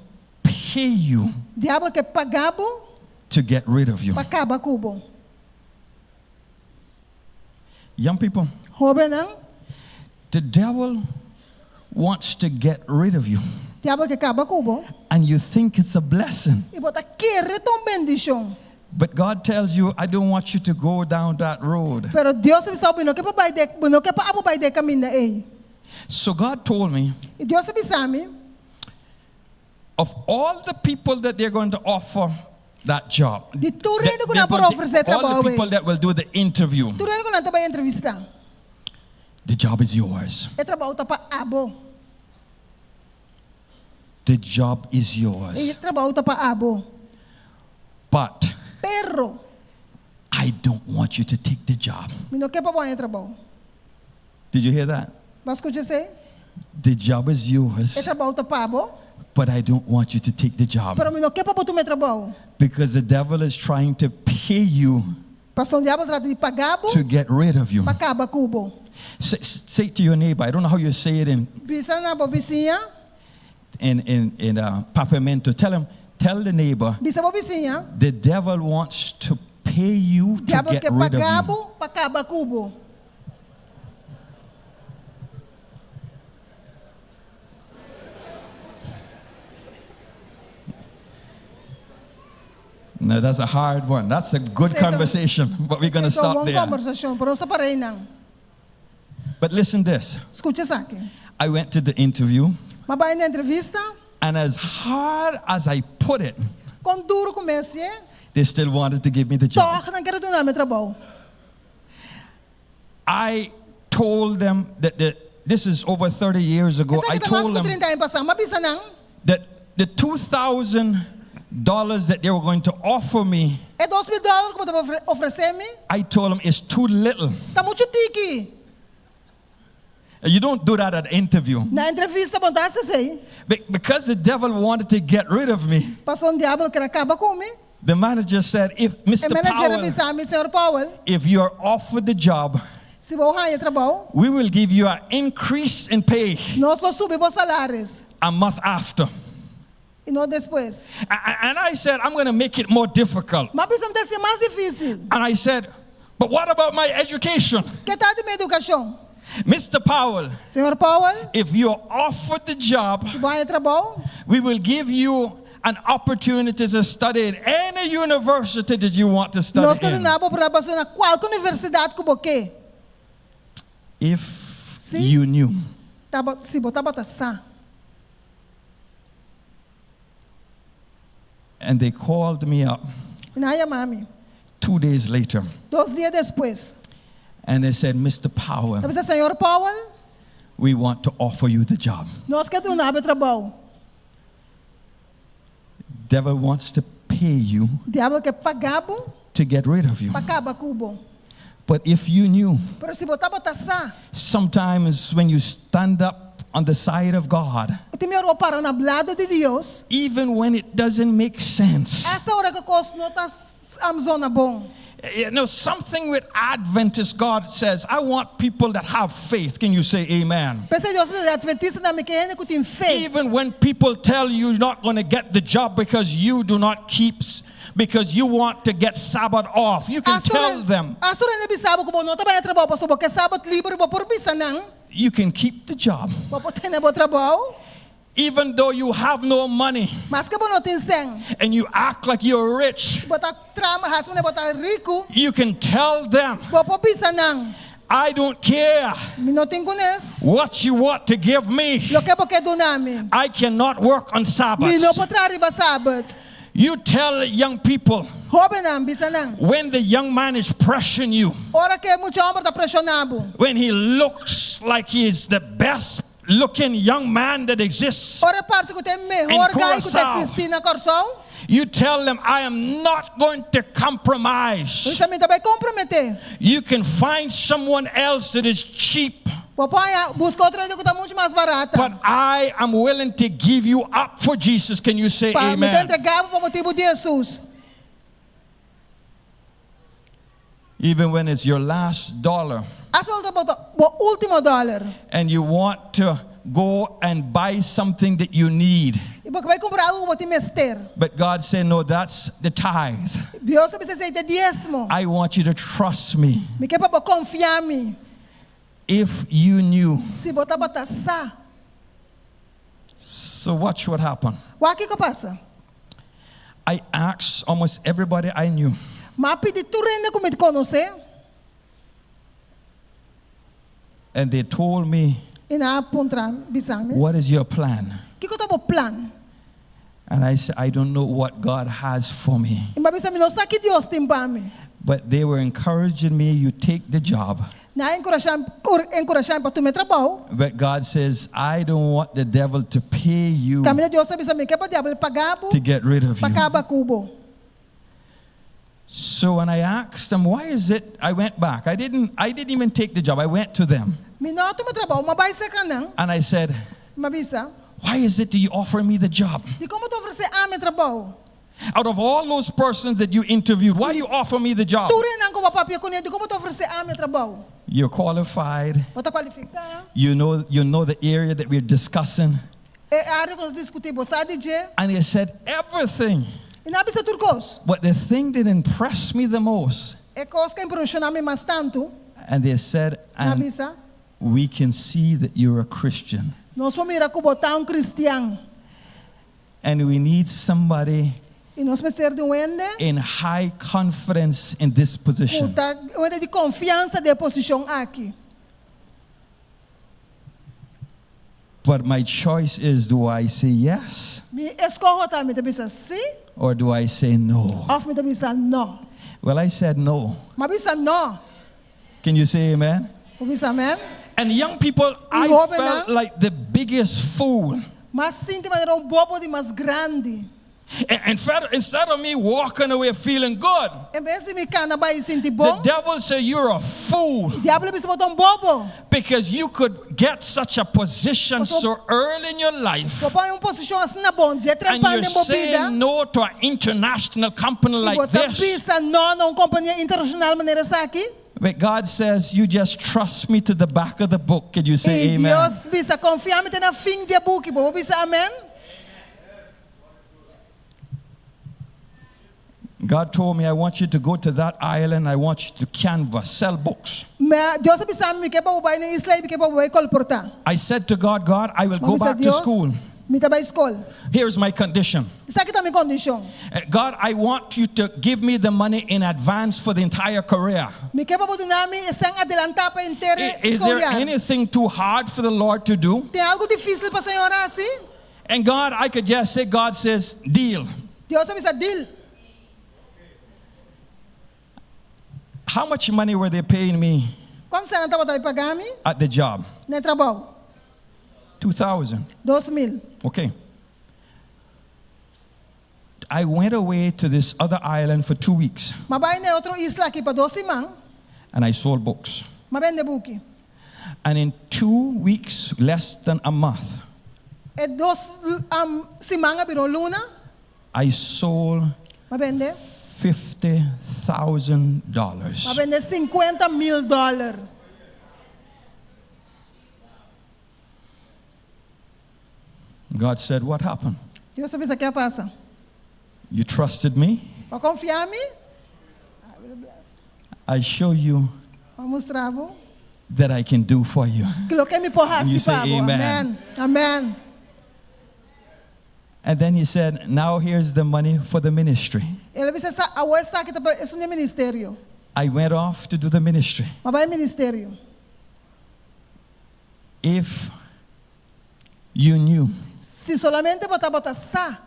Speaker 1: pay you
Speaker 2: Diabel ke paga bo
Speaker 1: to get rid of you.
Speaker 2: pa kaba ku bo.
Speaker 1: Young people,
Speaker 2: Hóbennan,
Speaker 1: the devil wants to get rid of you.
Speaker 2: Diabel ke kaba ku bo.
Speaker 1: And you think it's a blessing.
Speaker 2: I bo ta kere ta un bendishon.
Speaker 1: But God tells you, I don't want you to go down that road.
Speaker 2: Pero Dios a bisa bo, mi no ke pa bai den, mi no ke pa abo bai den e kaminda ei.
Speaker 1: So God told me,
Speaker 2: I Dios a bisa mi,
Speaker 1: of all the people that they're going to offer that job,
Speaker 2: Di tur hende ku
Speaker 1: they're
Speaker 2: nan por
Speaker 1: going to-
Speaker 2: ofresé
Speaker 1: all
Speaker 2: trabou
Speaker 1: the people
Speaker 2: ei.
Speaker 1: that will do the interview,
Speaker 2: Tur hende ku nan ta bai entrevistá.
Speaker 1: the job is yours.
Speaker 2: E trabou ta pa abo.
Speaker 1: The job is yours.
Speaker 2: E trabou ta pa abo.
Speaker 1: But
Speaker 2: Pero
Speaker 1: I don't want you to take the job.
Speaker 2: mi no ke pa bo haña e trabou.
Speaker 1: Did you hear that?
Speaker 2: Bo a skucha esei?
Speaker 1: The job is yours.
Speaker 2: E trabou ta pa bo.
Speaker 1: But I don't want you to take the job.
Speaker 2: Pero mi no ke pa bo tuma e trabou.
Speaker 1: Because the devil is trying to pay you
Speaker 2: Pasobra diabel ta trata di paga bo
Speaker 1: to get rid of you.
Speaker 2: pa kaba ku bo.
Speaker 1: Say, say to your neighbor, I don't know how you say it in,
Speaker 2: Bisa na bo bisiña.
Speaker 1: in, in, in uh, Papiamento. Tell him, tell the neighbor,
Speaker 2: Bisa bo bisiña.
Speaker 1: the devil wants to pay you to
Speaker 2: Diabel
Speaker 1: get
Speaker 2: ke
Speaker 1: rid of
Speaker 2: paga
Speaker 1: you.
Speaker 2: bo pa kaba ku bo.
Speaker 1: No, that's a hard one. That's a good
Speaker 2: Esei ta-
Speaker 1: conversation, but we're going to
Speaker 2: Esei ta un
Speaker 1: stop
Speaker 2: bon
Speaker 1: there.
Speaker 2: kombersashon, pero nos ta para einan.
Speaker 1: But listen this.
Speaker 2: Skucha esaki.
Speaker 1: I went to the interview,
Speaker 2: M'a bai na entrevista.
Speaker 1: and as hard as I put it,
Speaker 2: Kon duru ku mi a hasié.
Speaker 1: They still wanted to give me the job.
Speaker 2: Tòg nan ker a duna mi trabou.
Speaker 1: I told them that the, this is over 30 years ago. I
Speaker 2: Esaki ta mas
Speaker 1: told
Speaker 2: ku
Speaker 1: them
Speaker 2: 30 aña pasá. Mi a bisa nan.
Speaker 1: that the $2,000 that they were going to offer me,
Speaker 2: E 2000 dòler ku bo ta ofresé mi.
Speaker 1: I told them it's too little.
Speaker 2: Ta muchu tiki.
Speaker 1: You don't do that at interview.
Speaker 2: Na entrevista bo no ta hasi esei.
Speaker 1: Because the devil wanted to get rid of me.
Speaker 2: Pasobra diabel ker a kaba ku mi.
Speaker 1: The manager said, if
Speaker 2: E
Speaker 1: Mr.
Speaker 2: manager a
Speaker 1: Powell,
Speaker 2: bisa mi, Señor Powell,
Speaker 1: if you are offered the job,
Speaker 2: si bo haña e trabou,
Speaker 1: we will give you an increase in pay
Speaker 2: nos lo subi bo salaris.
Speaker 1: a month after.
Speaker 2: I no despues.
Speaker 1: And I said, I'm going to make it more difficult.
Speaker 2: M'a bisa mi ta hasié mas difísil.
Speaker 1: And I said, but what about my education?
Speaker 2: Ke tal di mi edukashon?
Speaker 1: Mr. Powell,
Speaker 2: Señor Powell,
Speaker 1: if you are offered the job,
Speaker 2: si bo haña e trabou,
Speaker 1: we will give you an opportunity to study in any university that you want to study
Speaker 2: nos ta
Speaker 1: in.
Speaker 2: duna bo oportunidat pa studia na kualke universidat ku bo ke.
Speaker 1: If
Speaker 2: Si.
Speaker 1: you knew.
Speaker 2: Taba, si bo tabata sa.
Speaker 1: And they called me up
Speaker 2: I nan a yama mi.
Speaker 1: 2 days later
Speaker 2: Dos dia despues.
Speaker 1: and they said, Mr. Powell,
Speaker 2: Nan a bisa, Señor Powell,
Speaker 1: we want to offer you the job.
Speaker 2: nos ke duna bo e trabou.
Speaker 1: Devil wants to pay you
Speaker 2: Diabel ke paga bo
Speaker 1: to get rid of you.
Speaker 2: pa kaba ku bo.
Speaker 1: But if you knew,
Speaker 2: Pero si bo tabata sa,
Speaker 1: sometimes when you stand up on the side of God,
Speaker 2: tin ora bo para na lado di Dios,
Speaker 1: even when it doesn't make sense,
Speaker 2: asta ora ku kos no ta zona bon.
Speaker 1: Something with Adventist, God says, I want people that have faith. Can you say amen?
Speaker 2: P'esei Dios ta bisa, Adventistanan, mi ke hende ku tin fe.
Speaker 1: Even when people tell you you're not going to get the job because you do not keep, because you want to get Sabbath off, you can tell them
Speaker 2: Asta ora hende bisa bo ku bo no ta bai haña trabou, pasobra bo ke sabat liber, bo por bisa nan,
Speaker 1: you can keep the job.
Speaker 2: bo por tene bo trabou,
Speaker 1: Even though you have no money
Speaker 2: maske bo no tin sèn,
Speaker 1: and you act like you're rich,
Speaker 2: bo ta traha hasi manera bo ta riku,
Speaker 1: you can tell them,
Speaker 2: bo por bisa nan,
Speaker 1: I don't care
Speaker 2: mi no tin kunes,
Speaker 1: what you want to give me.
Speaker 2: loke bo ke duna mi.
Speaker 1: I cannot work on
Speaker 2: Mi no
Speaker 1: Sabbath.
Speaker 2: por traha riba sabat.
Speaker 1: You tell young people
Speaker 2: Hóbennan, bisa nan.
Speaker 1: when the young man is pressuring you,
Speaker 2: Ora ku e mucha hòmber ta preshoná bo.
Speaker 1: when he looks like he is the best looking young man that exists,
Speaker 2: Ora parse ku ta e mehor
Speaker 1: In
Speaker 2: gai ku ta
Speaker 1: Curaçao.
Speaker 2: eksistí na Kòrsou.
Speaker 1: you tell them, I am not going to compromise.
Speaker 2: Bisa mi n' ta bai komprometé.
Speaker 1: You can find someone else that is cheap,
Speaker 2: Bo por buska otro hende ku ta muchu mas barata.
Speaker 1: but I am willing to give you up for Jesus. Can you say
Speaker 2: Pa mi ta
Speaker 1: amen?
Speaker 2: entregá bo pa motibu di Hesus.
Speaker 1: Even when it's your last dollar
Speaker 2: Asta ora ta bo último dòler.
Speaker 1: and you want to go and buy something that you need.
Speaker 2: I bo ke bai kumpra algu ku bo tin mester.
Speaker 1: But God said, No, that's the tithe.
Speaker 2: Dios ta bisa esei ta diesmo.
Speaker 1: I want you to trust me.
Speaker 2: Mi ke pa bo konfia mi.
Speaker 1: If you knew.
Speaker 2: Si bo tabata sa.
Speaker 1: So, watch what happened.
Speaker 2: Wak kiko a pasa.
Speaker 1: I asked almost everybody I knew,
Speaker 2: M'a pidi tur hende ku mi konosé.
Speaker 1: and they told me,
Speaker 2: I nan a puntra bisa mi.
Speaker 1: What is your plan?
Speaker 2: Kiko ta bo plan?
Speaker 1: And I said, I don't know what God has for me.
Speaker 2: I m'a bisa mi no sa ki Dios tin pa mi.
Speaker 1: But they were encouraging me, you take the job.
Speaker 2: Nan a enkurashá mi pa tuma e trabou.
Speaker 1: But God says, I don't want the devil to pay you
Speaker 2: Kaminda Dios ta bisa mi n' ke pa diabel paga bo
Speaker 1: to get rid of
Speaker 2: pa
Speaker 1: you.
Speaker 2: kaba ku bo.
Speaker 1: So when I asked them, why is it I went back? I didn't even take the job. I went to them
Speaker 2: Mi no a tuma e trabou, m'a bai serka nan.
Speaker 1: and I said,
Speaker 2: M'a bisa.
Speaker 1: why is it do you offer me the job?
Speaker 2: Dikon bo ta ofresé ami e trabou?
Speaker 1: Out of all those persons that you interviewed, why you offer me the job?
Speaker 2: Tur hendenan ku bo a papia kuné, dikon bo ta ofresé ami e trabou?
Speaker 1: You're qualified.
Speaker 2: Bo ta kualifiká.
Speaker 1: You know the area that we're discussing.
Speaker 2: E área ku nos ta diskutí, bo sa di dje.
Speaker 1: And he said everything.
Speaker 2: I nan a bisa tur kos.
Speaker 1: But the thing that impressed me the most,
Speaker 2: E kos ku a impreshoná mi mas tantu,
Speaker 1: and they said,
Speaker 2: nan a
Speaker 1: and
Speaker 2: bisa,
Speaker 1: we can see that you're a Christian.
Speaker 2: nos por mira ku bo ta un kristian.
Speaker 1: And we need somebody
Speaker 2: I nos mester di un hende,
Speaker 1: in high confidence in this position.
Speaker 2: ku ta un hende di konfiansa den e posishon aki.
Speaker 1: But my choice is, do I say yes
Speaker 2: Mi eskoho ta mi ta bisa si.
Speaker 1: Or do I say no?
Speaker 2: Òf mi ta bisa no.
Speaker 1: Well, I said no.
Speaker 2: M'a bisa no.
Speaker 1: Can you say amen?
Speaker 2: Por bisa amèn?
Speaker 1: And young people, I
Speaker 2: hóbennan.
Speaker 1: Felt like the biggest fool.
Speaker 2: M'a sinti manera un bobo di mas grandi.
Speaker 1: And instead of me walking away feeling good,
Speaker 2: En bes di mi kana bai sinti
Speaker 1: the
Speaker 2: bon,
Speaker 1: devil said, "You're a fool
Speaker 2: diabel a bisa bo ta un bobo.
Speaker 1: Because you could get such a position so early in your life.
Speaker 2: Bo por haña un posishon asina bon, dje
Speaker 1: And
Speaker 2: trempan
Speaker 1: you're
Speaker 2: den bo
Speaker 1: saying
Speaker 2: bida.
Speaker 1: No to an international company
Speaker 2: I
Speaker 1: like
Speaker 2: bo ta
Speaker 1: this."
Speaker 2: bisa no na un kompania internashonal manera esaki.
Speaker 1: But God says, "You just trust me to the back of the book." Can you say
Speaker 2: I
Speaker 1: amen?
Speaker 2: Dios bisa konfia mi te na fin di e buki. Bo bisa amèn?
Speaker 1: God told me, "I want you to go to that island. I want you to canvass, sell books."
Speaker 2: Ma Dios a bisa mi, mi ke pa bo bai na e isla ei, mi ke pa bo bai kolportá.
Speaker 1: I said to God, "God, I will
Speaker 2: Ma
Speaker 1: go
Speaker 2: bisa
Speaker 1: back to
Speaker 2: Dios,
Speaker 1: school.
Speaker 2: Mi ta bai skol.
Speaker 1: Here's my condition.
Speaker 2: Esaki ta mi kondishon.
Speaker 1: God, I want you to give me the money in advance for the entire career."
Speaker 2: Mi ke pa bo duna mi e sèn adelantá pa henter
Speaker 1: Is there
Speaker 2: skol.
Speaker 1: Anything too hard for the Lord to do?
Speaker 2: Tin algu difísil pa Señor hasi?
Speaker 1: And God, I could just say, God says, "Deal."
Speaker 2: Dios a bisa deal.
Speaker 1: How much money were they paying me
Speaker 2: Kuantu sèn nan tabata paga mi?
Speaker 1: At the job?
Speaker 2: Na trabou.
Speaker 1: 2,000.
Speaker 2: 2000.
Speaker 1: Okay. I went away to this other island for 2 weeks
Speaker 2: M'a bai na e otro isla aki pa 2 siman.
Speaker 1: And I sold books.
Speaker 2: M'a bende buki.
Speaker 1: And in 2 weeks, less than a month,
Speaker 2: E 2 siman a bira un luna.
Speaker 1: I sold
Speaker 2: M'a bende.
Speaker 1: $50,000.
Speaker 2: M'a bende 50 mil dòler.
Speaker 1: God said, "What happened?
Speaker 2: Dios a bisa kiko a pasa.
Speaker 1: You trusted me?
Speaker 2: B'a konfia mi?
Speaker 1: I show you
Speaker 2: M'a mustra bo.
Speaker 1: That I can do for you."
Speaker 2: Ku loke mi por
Speaker 1: And you
Speaker 2: hasi
Speaker 1: say
Speaker 2: pa bo.
Speaker 1: amen.
Speaker 2: Amèn. Amèn.
Speaker 1: And then he said, "Now here's the money for the ministry."
Speaker 2: El a bisa awor esaki ta pa esun di ministerio.
Speaker 1: I went off to do the ministry.
Speaker 2: M'a bai ministerio.
Speaker 1: If you knew
Speaker 2: Si solamente bo tabata sa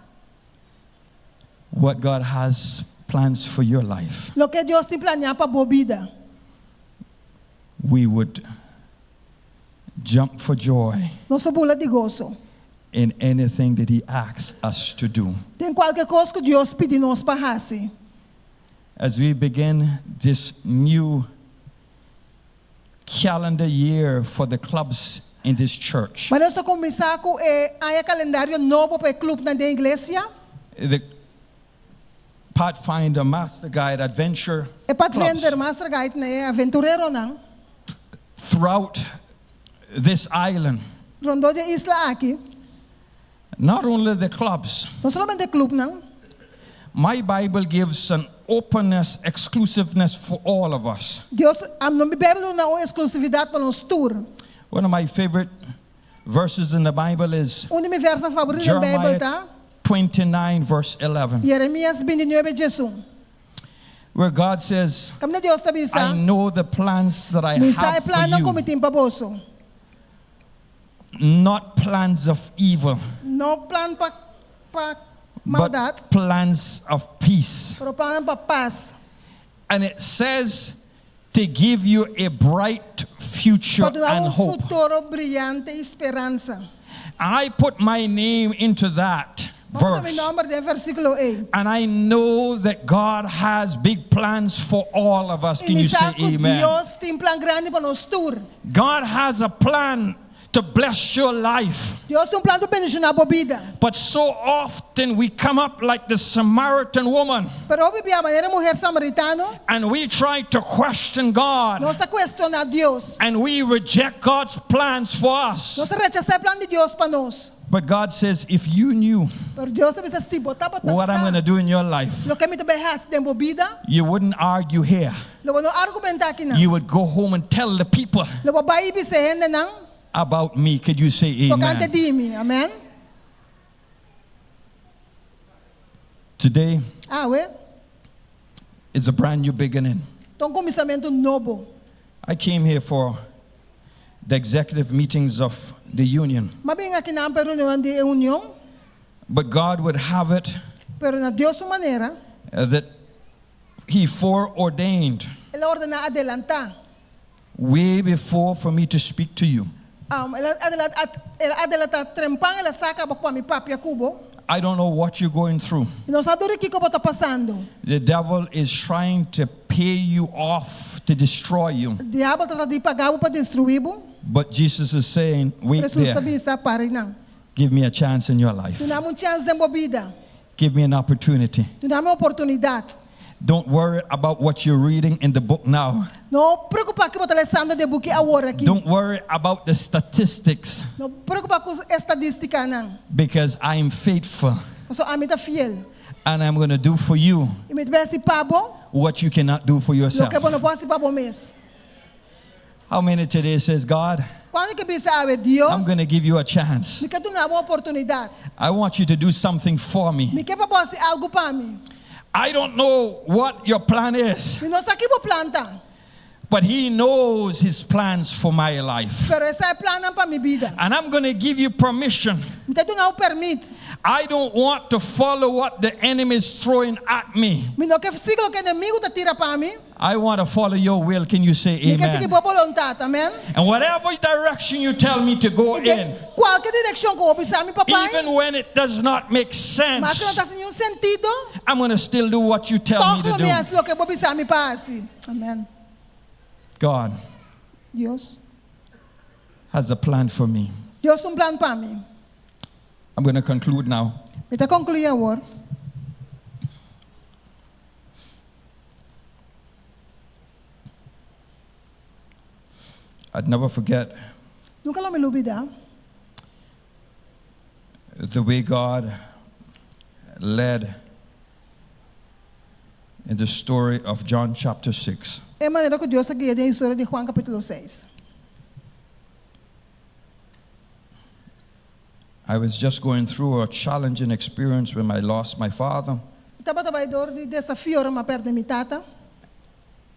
Speaker 1: what God has plans for your life,
Speaker 2: loke Dios tin planiá pa bo bida.
Speaker 1: We would jump for joy
Speaker 2: Nos lo bula di goso.
Speaker 1: In anything that He asks us to do.
Speaker 2: Den kualke kos ku Dios pidi nos pa hasi.
Speaker 1: As we begin this new calendar year for the clubs in this church,
Speaker 2: Mas nos ta kuminsá ku e aña kalendario nobo pa e klupnan den iglesia.
Speaker 1: The Pathfinder, Master Guide, Adventure
Speaker 2: E Pathfinder,
Speaker 1: clubs
Speaker 2: Master Guide, ne, aventureronan.
Speaker 1: Throughout this island,
Speaker 2: Rondó di e isla aki.
Speaker 1: Not only the clubs,
Speaker 2: No solamente klupnan.
Speaker 1: My Bible gives an openness, exclusiveness for all of us.
Speaker 2: Dios, mi Beibel ta duna un eksklusividat pa nos tur.
Speaker 1: One of my favorite verses in the Bible is
Speaker 2: Un di mi versonan faborito den Beibel
Speaker 1: Jeremiah
Speaker 2: ta
Speaker 1: 29, verse 11,
Speaker 2: Jeremias 29, 11.
Speaker 1: Where God says,
Speaker 2: Kaminda Dios ta
Speaker 1: "I
Speaker 2: bisa.
Speaker 1: know the plans that I
Speaker 2: Mi sa
Speaker 1: have
Speaker 2: plan
Speaker 1: for
Speaker 2: ku
Speaker 1: you,
Speaker 2: mi tin pa boso.
Speaker 1: Not plans of evil,
Speaker 2: No plan pa pa maldat,
Speaker 1: but plans of peace."
Speaker 2: pero plan pa pas.
Speaker 1: And it says to give you a bright future
Speaker 2: Pa duna
Speaker 1: and
Speaker 2: un
Speaker 1: hope.
Speaker 2: futuro briante i speransa.
Speaker 1: And I put my name into that
Speaker 2: M'a pone mi
Speaker 1: verse.
Speaker 2: nòmber den e versíkulo ei.
Speaker 1: And I know that God has big plans for all of us.
Speaker 2: I
Speaker 1: Can
Speaker 2: mi
Speaker 1: you say
Speaker 2: sa ku
Speaker 1: amen?
Speaker 2: Dios tin plan grandi pa nos tur.
Speaker 1: God has a plan to bless your life.
Speaker 2: Dios tin un plan pa bendishoná bo bida.
Speaker 1: But so often we come up like the Samaritan woman
Speaker 2: Pero hopi bia manera e muhé samaritano,
Speaker 1: and we try to question God
Speaker 2: nos ta kuestioná Dios.
Speaker 1: And we reject God's plans for us.
Speaker 2: Nos ta rechasá e plan di Dios pa nos.
Speaker 1: But God says, "If you knew
Speaker 2: Pero Dios ta bisa si bo tabata
Speaker 1: what I'm going to do in your life,
Speaker 2: loke mi ta bai hasi den bo bida,
Speaker 1: you wouldn't argue here.
Speaker 2: Lo bo no argumentá aki nan.
Speaker 1: You would go home and tell the people
Speaker 2: Lo bo bai bisa e hendenan
Speaker 1: about me." Could you say
Speaker 2: tokante
Speaker 1: amen?
Speaker 2: di mi. Amèn.
Speaker 1: Today
Speaker 2: Awe,
Speaker 1: is a brand new beginning.
Speaker 2: Ta un kuminsamentu nobo.
Speaker 1: I came here for the executive meetings of the union,
Speaker 2: M'a bin akinan pa e reunion di union,
Speaker 1: but God would have it
Speaker 2: pero Pero na Dios su manera,
Speaker 1: that He foreordained
Speaker 2: El a ordená adelantá.
Speaker 1: way before for me to speak to you.
Speaker 2: El a adelantá, el a adelantá trempan el a sa kaba pa mi papia ku bo.
Speaker 1: I don't know what you're going through.
Speaker 2: Mi no sa tur kiko bo ta pasando.
Speaker 1: The devil is trying to pay you off to destroy you.
Speaker 2: Diabel ta trata di paga bo pa destruí bo.
Speaker 1: But Jesus is saying, wait
Speaker 2: Hesus ta
Speaker 1: there.
Speaker 2: bisa, Para einan.
Speaker 1: Give me a chance in your life.
Speaker 2: Duna mi un chèns den bo bida.
Speaker 1: Give me an opportunity.
Speaker 2: Duna mi un oportunidat.
Speaker 1: Don't worry about what you're reading in the book now.
Speaker 2: No preokupá kiko bo ta lesando den buki awor aki.
Speaker 1: Don't worry about the statistics
Speaker 2: No preokupá ku estadístikanan.
Speaker 1: because I am faithful
Speaker 2: Pasobra ami ta fiel.
Speaker 1: and I'm going to do for you
Speaker 2: I mi ta bai hasi pa bo
Speaker 1: what you cannot do for yourself.
Speaker 2: loke bo no por hasi pa bo mes.
Speaker 1: How many today says, God,
Speaker 2: Kuantu ke bisa awe, Dios,
Speaker 1: I'm going to give you a chance.
Speaker 2: mi ke duna bo un oportunidat.
Speaker 1: I want you to do something for me.
Speaker 2: Mi ke pa bo hasi algu pa mi.
Speaker 1: I don't know what your plan is.
Speaker 2: Mi no sa ki bo plan ta.
Speaker 1: But he knows his plans for my life.
Speaker 2: Pero e sa e plannan pa mi bida.
Speaker 1: And I'm going to give you permission.
Speaker 2: Mi ta duna bo pèrmit.
Speaker 1: I don't want to follow what the enemy is throwing at me.
Speaker 2: Mi no ke sigui loke enemigu ta tira pa mi.
Speaker 1: I want to follow your will. Can you say
Speaker 2: Mi ke
Speaker 1: amen?
Speaker 2: sigui bo boluntat. Amen.
Speaker 1: And whatever direction you tell me to go
Speaker 2: I den
Speaker 1: in,
Speaker 2: kualke direkshon ku bo bisa mi pa bai,
Speaker 1: even when it does not make
Speaker 2: maske no
Speaker 1: sense,
Speaker 2: ta hasi niun sentido,
Speaker 1: I'm going to still do what you tell me
Speaker 2: tòg
Speaker 1: to
Speaker 2: lo mi
Speaker 1: do.
Speaker 2: hasi loke bo bisa mi pa hasi. Amen.
Speaker 1: God
Speaker 2: Dios.
Speaker 1: has a plan for me.
Speaker 2: Dios tin un plan pa mi.
Speaker 1: I'm going to conclude now.
Speaker 2: Mi ta konkluí awor.
Speaker 1: I'd never forget
Speaker 2: Nunka lo mi lubidá.
Speaker 1: the way God led in the story of John chapter 6.
Speaker 2: E manera ku Dios a guia den e historia di Juan kapítulo seis.
Speaker 1: I was just going through a challenging experience when I lost my father,
Speaker 2: Mi tabata bai dor di desafio ora mi a pèrdè mi tata.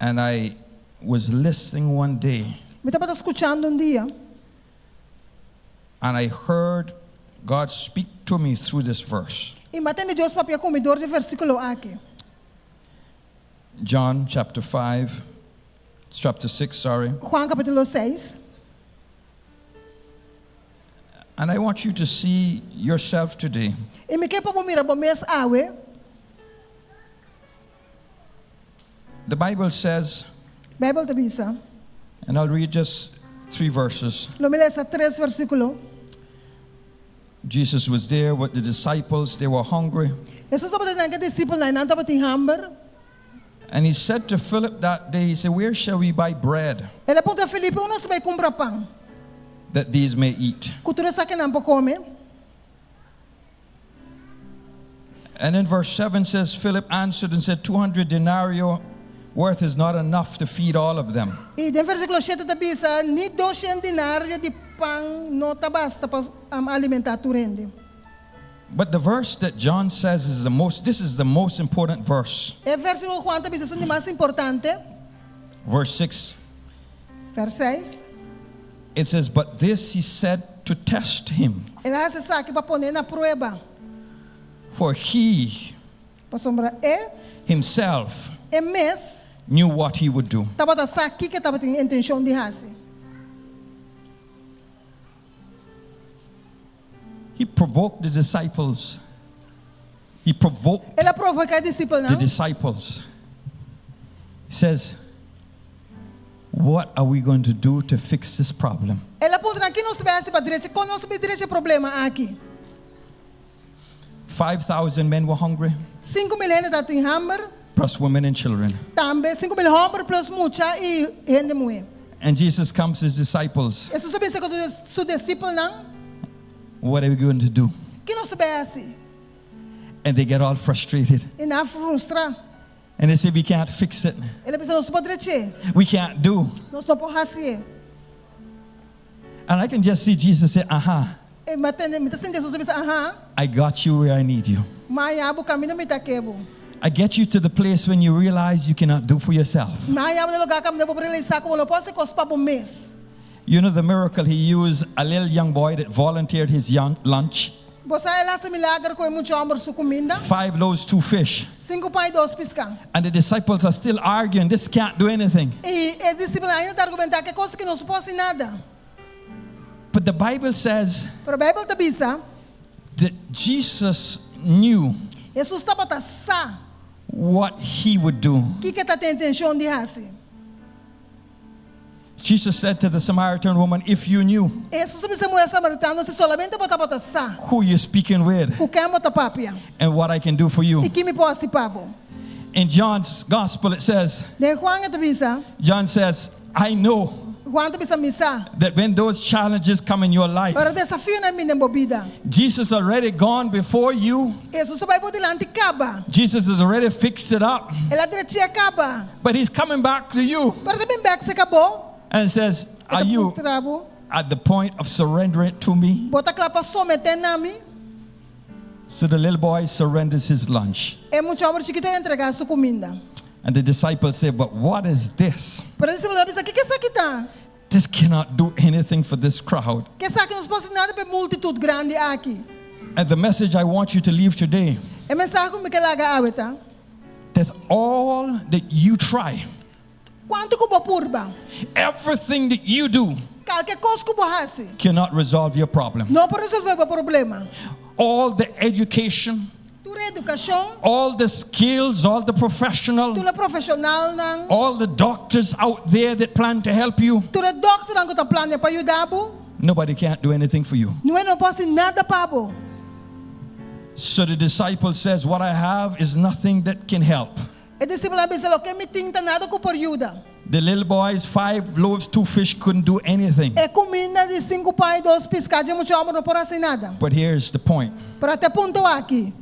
Speaker 1: and I was listening one day
Speaker 2: Mi tabata skuchando un dia
Speaker 1: and I heard God speak to me through this verse.
Speaker 2: i mi a tende Dios papia ku mi dor di e versíkulo aki.
Speaker 1: John chapter 5, chapter 6, sorry.
Speaker 2: Juan kapítulo seis.
Speaker 1: And I want you to see yourself today.
Speaker 2: I mi ke pa bo mira bo mes awe.
Speaker 1: The Bible says,
Speaker 2: Beibel ta bisa.
Speaker 1: and I'll read just three verses.
Speaker 2: Lo mi lesa tres versíkulo.
Speaker 1: Jesus was there with the disciples, they were hungry.
Speaker 2: Hesus tabata einan ku e disipelnan, i nan tabatin hamber.
Speaker 1: And he said to Philip that day, he said, Where shall we buy bread
Speaker 2: El a puntra Felipe, Unda nos ta bai kumpra pan,
Speaker 1: that these may eat?
Speaker 2: ku tur esakinan por kome?
Speaker 1: And in verse 7 says, Philip answered and said, 200 denarii worth is not enough to feed all of them.
Speaker 2: I den versíkulo shete ta bisa, Ni doshen denario di pan no ta basta pa alimentá tur hende.
Speaker 1: But the verse that John says is the most, this is the most important verse.
Speaker 2: E versíkulo ku Juan ta bisa esun di mas importante.
Speaker 1: Verse 6.
Speaker 2: Vers seis.
Speaker 1: It says, But this he said to test him,
Speaker 2: El a hasi esaki pa pon'é na prueba.
Speaker 1: for he
Speaker 2: Pasobra e,
Speaker 1: himself
Speaker 2: e mes
Speaker 1: knew what he would do.
Speaker 2: tabata sa kiko e tabatin intenshon di hasi.
Speaker 1: He provoked the disciples. He provoked
Speaker 2: El a provoká e disipelnan.
Speaker 1: the disciples. He says, What are we going to do to fix this problem?
Speaker 2: El a puntra nan, Ki nos ta bai hasi pa drecha? Kon nos ta bai drecha e problema aki?
Speaker 1: 5,000 men were hungry,
Speaker 2: 5.000 hende tabatin hamber,
Speaker 1: plus women and children.
Speaker 2: tambe 5.000 hòmber plus mucha i hende muhé.
Speaker 1: And Jesus comes to his disciples.
Speaker 2: Hesus a bisa ku su disipelnan,
Speaker 1: What are we going to do?
Speaker 2: Ki nos ta bai hasi?
Speaker 1: And they get all frustrated.
Speaker 2: I nan a frustra.
Speaker 1: And they say, We can't fix it.
Speaker 2: El a bisa, Nos no por drech'é.
Speaker 1: We can't do.
Speaker 2: Nos no por hasié.
Speaker 1: And I can just see Jesus say, Aha,
Speaker 2: E mi a tende, mi ta sinti Hesus a bisa, Aha,
Speaker 1: I got you where I need you.
Speaker 2: m'a haña bo kaminda mi ta ke bo.
Speaker 1: I get you to the place when you realize you cannot do for yourself.
Speaker 2: M'a haña bo na e lugá kaminda bo por realisá ku bo no por hasi kos pa bo mes.
Speaker 1: You know the miracle he used a little young boy that volunteered his young lunch.
Speaker 2: Bo sa el a hasi milager ku e mucha hòmber su kuminda?
Speaker 1: Five loaves, two fish.
Speaker 2: Sinku pan i dos piská.
Speaker 1: And the disciples are still arguing, this can't do anything.
Speaker 2: I e disipelnan ainda ta argumentá ku e kos aki no por hasi nada.
Speaker 1: But the Bible says
Speaker 2: Pero Beibel ta bisa.
Speaker 1: that Jesus knew
Speaker 2: Hesus tabata sa.
Speaker 1: what he would do.
Speaker 2: Kiko e ta tin intenshon di hasi.
Speaker 1: Jesus said to the Samaritan woman, If you knew
Speaker 2: Hesus a bisa e muhé samaritano, Si solamente bo tabata sa
Speaker 1: who you're speaking with
Speaker 2: ku ken bo ta papia
Speaker 1: and what I can do for you.
Speaker 2: i ki mi por hasi pa bo.
Speaker 1: In John's gospel, it says,
Speaker 2: Den Juan e ta bisa,
Speaker 1: John says, I know
Speaker 2: Juan ta bisa, Mi sa.
Speaker 1: that when those challenges come in your life,
Speaker 2: Ora desafionan bin den bo bida.
Speaker 1: Jesus already gone before you.
Speaker 2: Hesus a bai bo dilanti kaba.
Speaker 1: Jesus has already fixed it up.
Speaker 2: El a drech'é kaba.
Speaker 1: But he's coming back to you
Speaker 2: Pero e ta bin bèk serka bo.
Speaker 1: and says,
Speaker 2: E
Speaker 1: Are
Speaker 2: ta
Speaker 1: you
Speaker 2: puntra bo,
Speaker 1: at the point of surrendering to me?
Speaker 2: Bo ta kla pa someté na mi?
Speaker 1: So the little boy surrenders his lunch.
Speaker 2: E mucha hòmber chikitu a entregá su kuminda.
Speaker 1: And the disciples say, But what is this?
Speaker 2: Pero e disipelnan a bisa, Kiko esaki ta?
Speaker 1: This cannot do anything for this crowd.
Speaker 2: Ku esaki no por hasi nada pa e multitut grandi aki.
Speaker 1: And the message I want you to leave today
Speaker 2: E mensahe ku mi ke laga awe ta,
Speaker 1: that all that you try,
Speaker 2: Kuantu ku bo purba,
Speaker 1: everything that you do,
Speaker 2: kalke kos ku bo hasi,
Speaker 1: cannot resolve your problem.
Speaker 2: no por resolvé bo problema.
Speaker 1: All the education,
Speaker 2: Tur e edukashon,
Speaker 1: all the skills, all the professional,
Speaker 2: tur e profeshonalnan,
Speaker 1: all the doctors out there that plan to help you,
Speaker 2: tur e dòkternan ku ta plania pa yuda bo,
Speaker 1: nobody can't do anything for you.
Speaker 2: niun no por hasi nada pa bo.
Speaker 1: So the disciple says, What I have is nothing that can help.
Speaker 2: E disipelnan a bisa, Loke mi tin ta nada ku por yuda.
Speaker 1: The little boy's five loaves, two fish couldn't do anything.
Speaker 2: E kuminda di sinku pan i dos piská dje mucha hòmber no por hasi nada.
Speaker 1: But here's the point.
Speaker 2: Pero ata e punto aki.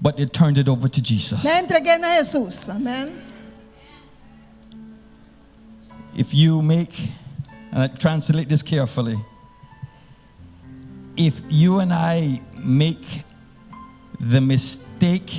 Speaker 1: But they turned it over to Jesus.
Speaker 2: Nan a entreg'é na Hesus. Amen.
Speaker 1: If you make, and I translate this carefully, if you and I make the mistake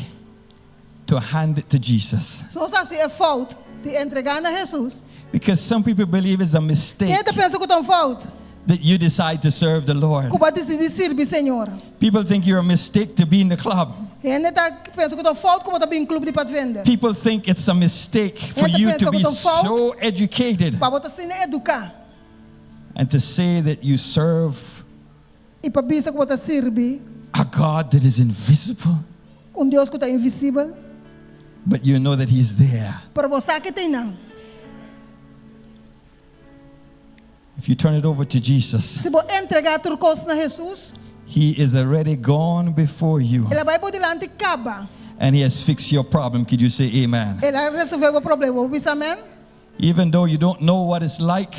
Speaker 1: to hand it to Jesus.
Speaker 2: Si nos hasi e fout di entregá na Hesus.
Speaker 1: Because some people believe it's a mistake.
Speaker 2: Ken ta pensa ku ta un fout?
Speaker 1: That you decide to serve the Lord.
Speaker 2: Ku bo a disidí sirbi Señor.
Speaker 1: People think you're a mistake to be in the club.
Speaker 2: Hende ta pensa ku ta un fout ku bo ta bin club di Padvinder.
Speaker 1: People think it's a mistake for
Speaker 2: Hende ta
Speaker 1: you
Speaker 2: pensa
Speaker 1: to
Speaker 2: ku
Speaker 1: be
Speaker 2: ta un fout
Speaker 1: so educated.
Speaker 2: pa bo ta asina eduká.
Speaker 1: And to say that you serve
Speaker 2: I pa bisa ku bo ta sirbi
Speaker 1: a God that is invisible.
Speaker 2: un Dios ku ta invisibel.
Speaker 1: But you know that he's there.
Speaker 2: Pero bo sa ku e ta einan.
Speaker 1: If you turn it over to Jesus.
Speaker 2: Si bo entregá tur kos na Hesus.
Speaker 1: He is already gone before you.
Speaker 2: El a bai bo dilanti kaba.
Speaker 1: And he has fixed your problem. Could you say amen?
Speaker 2: El a resolvé bo problema. Bo bisa amen?
Speaker 1: Even though you don't know what it's like.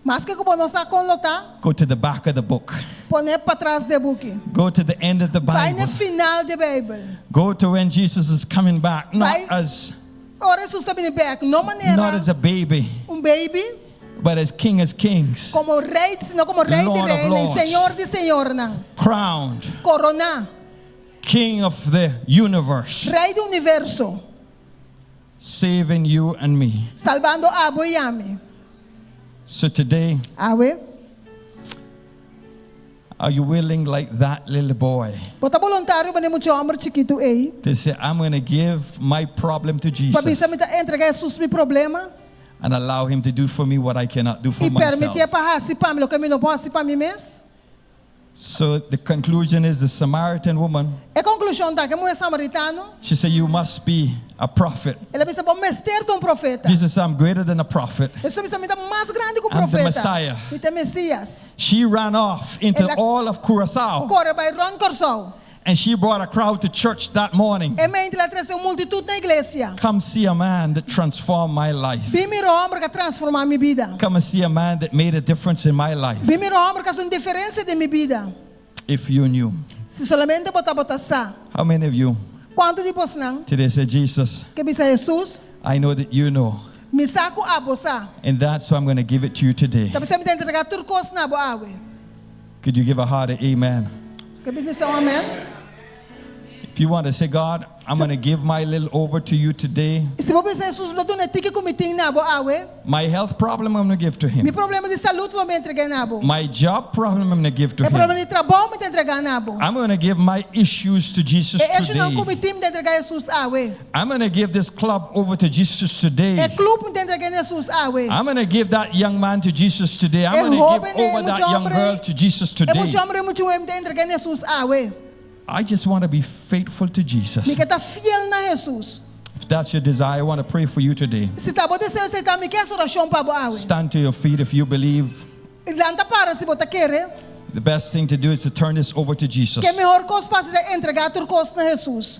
Speaker 2: Maske ku bo no sa kon lo ta.
Speaker 1: Go to the back of the book.
Speaker 2: Pone patras di e buki.
Speaker 1: Go to the end of the
Speaker 2: Bai
Speaker 1: Bible.
Speaker 2: na final di e Beibel.
Speaker 1: Go to when Jesus is coming back, not
Speaker 2: Bai
Speaker 1: as
Speaker 2: ora Hesus ta bini bèk, no manera
Speaker 1: not as a baby.
Speaker 2: un baby.
Speaker 1: But as King as kings.
Speaker 2: Komo rei, sino komo Rei di
Speaker 1: Lord of
Speaker 2: reinan i
Speaker 1: lords.
Speaker 2: Señor di señornan.
Speaker 1: Crowned.
Speaker 2: Koroná.
Speaker 1: King of the universe.
Speaker 2: Rei di universo.
Speaker 1: Saving you and me.
Speaker 2: Salbando abo i ami.
Speaker 1: So today.
Speaker 2: Awe.
Speaker 1: Are you willing like that little boy?
Speaker 2: Bo ta boluntario manera e mucha hòmber chikitu ei.
Speaker 1: To say, I'm gonna give my problem to
Speaker 2: Pa
Speaker 1: Jesus.
Speaker 2: bisa mi ta entregá Hesus mi problema.
Speaker 1: And allow him to do for me what I cannot do for
Speaker 2: I permitié
Speaker 1: myself.
Speaker 2: pa hasi pa mi loke mi no por hasi pa mi mes.
Speaker 1: So the conclusion is the Samaritan woman.
Speaker 2: E konklushon ta ku e muhé samaritano.
Speaker 1: She said, You must be a prophet.
Speaker 2: El a bisa, Bo mester ta un profeta.
Speaker 1: Jesus said, I'm greater than a prophet.
Speaker 2: Hesus a bisa, Mi ta mas grandi ku un
Speaker 1: I'm the
Speaker 2: profeta.
Speaker 1: Messiah.
Speaker 2: Mi ta e Mesias.
Speaker 1: She ran off into
Speaker 2: El a
Speaker 1: all of Curacao.
Speaker 2: kore bai rònt Kòrsou.
Speaker 1: And she brought a crowd to church that morning.
Speaker 2: E mainta el a trese un multitut na iglesia.
Speaker 1: Come see a man that transformed my life.
Speaker 2: Bin mira un hòmber ku a transformá mi bida.
Speaker 1: Come and see a man that made a difference in my life.
Speaker 2: Bin mira un hòmber ku a hasi un diferensia den mi bida.
Speaker 1: If you knew.
Speaker 2: Si solamente bo tabata sa.
Speaker 1: How many of you
Speaker 2: Kuantu di bosnan
Speaker 1: today say, Jesus,
Speaker 2: ke bisa Hesus,
Speaker 1: I know that you know.
Speaker 2: Mi sa ku abo sa.
Speaker 1: And that's why I'm going to give it to you today.
Speaker 2: Ta p'esei mi ta entregá tur kos na bo awe.
Speaker 1: Could you give a hearty amen?
Speaker 2: Ke bisa un amèn?
Speaker 1: If you want to say, God, I'm going to give my little over to you today.
Speaker 2: Si bo bisa Hesus, mi ta duna e tiki ku mi tin na bo awe.
Speaker 1: My health problem, I'm going to give to
Speaker 2: Mi
Speaker 1: him.
Speaker 2: problema di salú lo mi entregá na bo.
Speaker 1: My job problem, I'm going to give to
Speaker 2: E problema
Speaker 1: him.
Speaker 2: di trabou mi ta entregá na bo.
Speaker 1: I'm going to give my issues to Jesus
Speaker 2: E issuenan ku
Speaker 1: today.
Speaker 2: mi tin mi ta entregá Hesus awe.
Speaker 1: I'm going to give this club over to Jesus today.
Speaker 2: E klup mi ta entregá na Hesus awe.
Speaker 1: I'm going to give that young man to Jesus today. I'm
Speaker 2: E
Speaker 1: going to give
Speaker 2: hóben ei,
Speaker 1: over that
Speaker 2: mucha
Speaker 1: young
Speaker 2: hòmber
Speaker 1: girl
Speaker 2: ei.
Speaker 1: to Jesus
Speaker 2: E
Speaker 1: today.
Speaker 2: mucha hòmber ei mucha muhé mi ta entregá na Hesus awe.
Speaker 1: I just want to be faithful to Jesus.
Speaker 2: Mi ke ta fiel na Hesus.
Speaker 1: If that's your desire, I want to pray for you today.
Speaker 2: Si ta bo deseo esei ta, mi ke hasi orashon pa bo awe.
Speaker 1: Stand to your feet if you believe.
Speaker 2: Lanta para si bo ta kere.
Speaker 1: The best thing to do is to turn this over to Jesus.
Speaker 2: Ku e mihó kos pa hasi ta entregá tur kos na Hesus.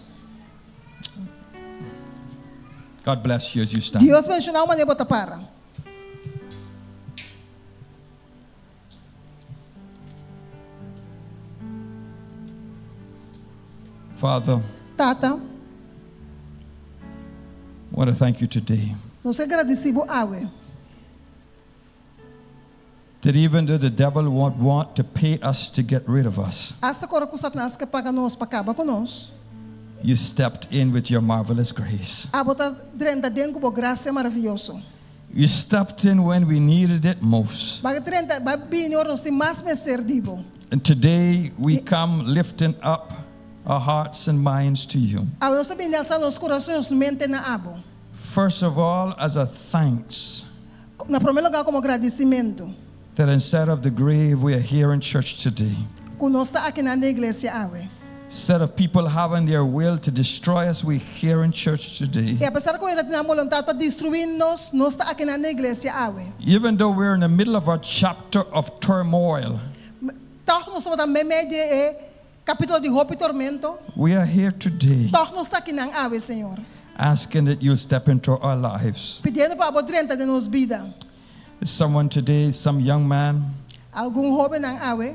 Speaker 1: God bless you as you stand.
Speaker 2: Dios bendishoná bo manera bo ta para.
Speaker 1: Father,
Speaker 2: Tata,
Speaker 1: I want to thank you today
Speaker 2: nos ke gradisí bo awe.
Speaker 1: that even though the devil won't want to pay us to get rid of us,
Speaker 2: Asta ora ku Satanas ke paga nos pa kaba ku nos.
Speaker 1: you stepped in with your marvelous grace.
Speaker 2: Abo a drenta aden ku bo grasia maravioso.
Speaker 1: You stepped in when we needed it most.
Speaker 2: B'a drenta, b'a bini ora nos tin mas mester di bo.
Speaker 1: And today we come lifting up our hearts and minds to you.
Speaker 2: Awe nos ta bini alsa nos kurason i nos mente na abo.
Speaker 1: First of all, as a thanks
Speaker 2: Na promé lugá komo gradisimentu.
Speaker 1: that instead of the grave, we are here in church today.
Speaker 2: Ku nos ta aki na iglesia awe.
Speaker 1: Instead of people having their will to destroy us, we're here in church today.
Speaker 2: I apesar ku hende tin nan boluntat pa destruí nos, nos ta aki na iglesia awe.
Speaker 1: Even though we're in the middle of a chapter of turmoil,
Speaker 2: Toch nos ta meimei di e kapítulo di hopi tormento.
Speaker 1: we are here today
Speaker 2: Toch nos ta akinan awe, Señor.
Speaker 1: asking that you step into our lives.
Speaker 2: Pidiendo pa abo drenta den nos bida.
Speaker 1: Someone today, some young man,
Speaker 2: Algun hóbennan awe.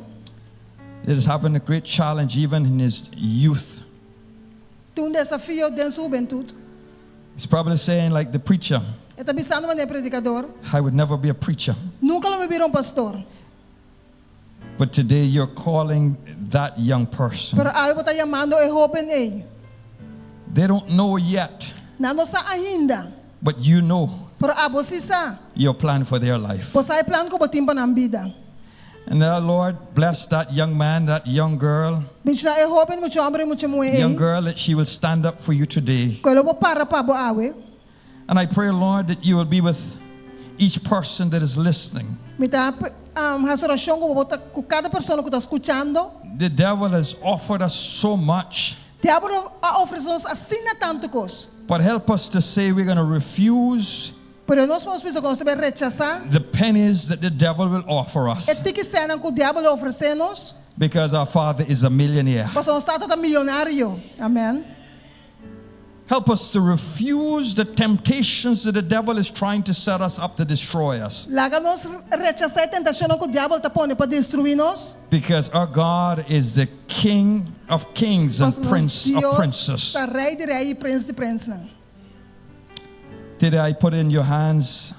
Speaker 1: that is having a great challenge even in his youth.
Speaker 2: Tin un desafio den su hubentut.
Speaker 1: He's probably saying, like the preacher,
Speaker 2: E ta bisando manera predikadó.
Speaker 1: I would never be a preacher.
Speaker 2: Nunka lo mi bira un pastor.
Speaker 1: But today you're calling that young person.
Speaker 2: Pero awe bo ta yamando e hóben ei.
Speaker 1: They don't know yet,
Speaker 2: Nan no sa ainda.
Speaker 1: but you know
Speaker 2: Pero abo si sa.
Speaker 1: your plan for their life.
Speaker 2: Bo sa e plan ku bo tin pa nan bida.
Speaker 1: And now, Lord, bless that young man, that young girl,
Speaker 2: Bendishoná e hóben, mucha hòmber i mucha muhé
Speaker 1: young
Speaker 2: ei.
Speaker 1: girl, that she will stand up for you today.
Speaker 2: Ku e lo por para pa bo awe.
Speaker 1: And I pray, Lord, that you will be with each person that is listening.
Speaker 2: Mi ta um, hasi orashon ku bo ta ku kada persona ku ta skuchando.
Speaker 1: The devil has offered us so much,
Speaker 2: Diablo a ofresé nos asina tantu kos.
Speaker 1: but help us to say we're going to refuse
Speaker 2: Pero nos por bisa ku nos ta bai rechasá
Speaker 1: the pennies that the devil will offer us
Speaker 2: e tiki sènnan ku diablo lo ofresé nos.
Speaker 1: because our Father is a millionaire.
Speaker 2: Pasobra nos tata ta milionario. Amèn.
Speaker 1: Help us to refuse the temptations that the devil is trying to set us up to destroy us
Speaker 2: Laga nos rechasá e tentashonnan ku diablo ta pone pa destruí nos.
Speaker 1: because our God is the King of kings and
Speaker 2: Pasobra nos
Speaker 1: Prince of
Speaker 2: Dios
Speaker 1: princes.
Speaker 2: ta rei di rei i prens di prensnan.
Speaker 1: Today I put in your hands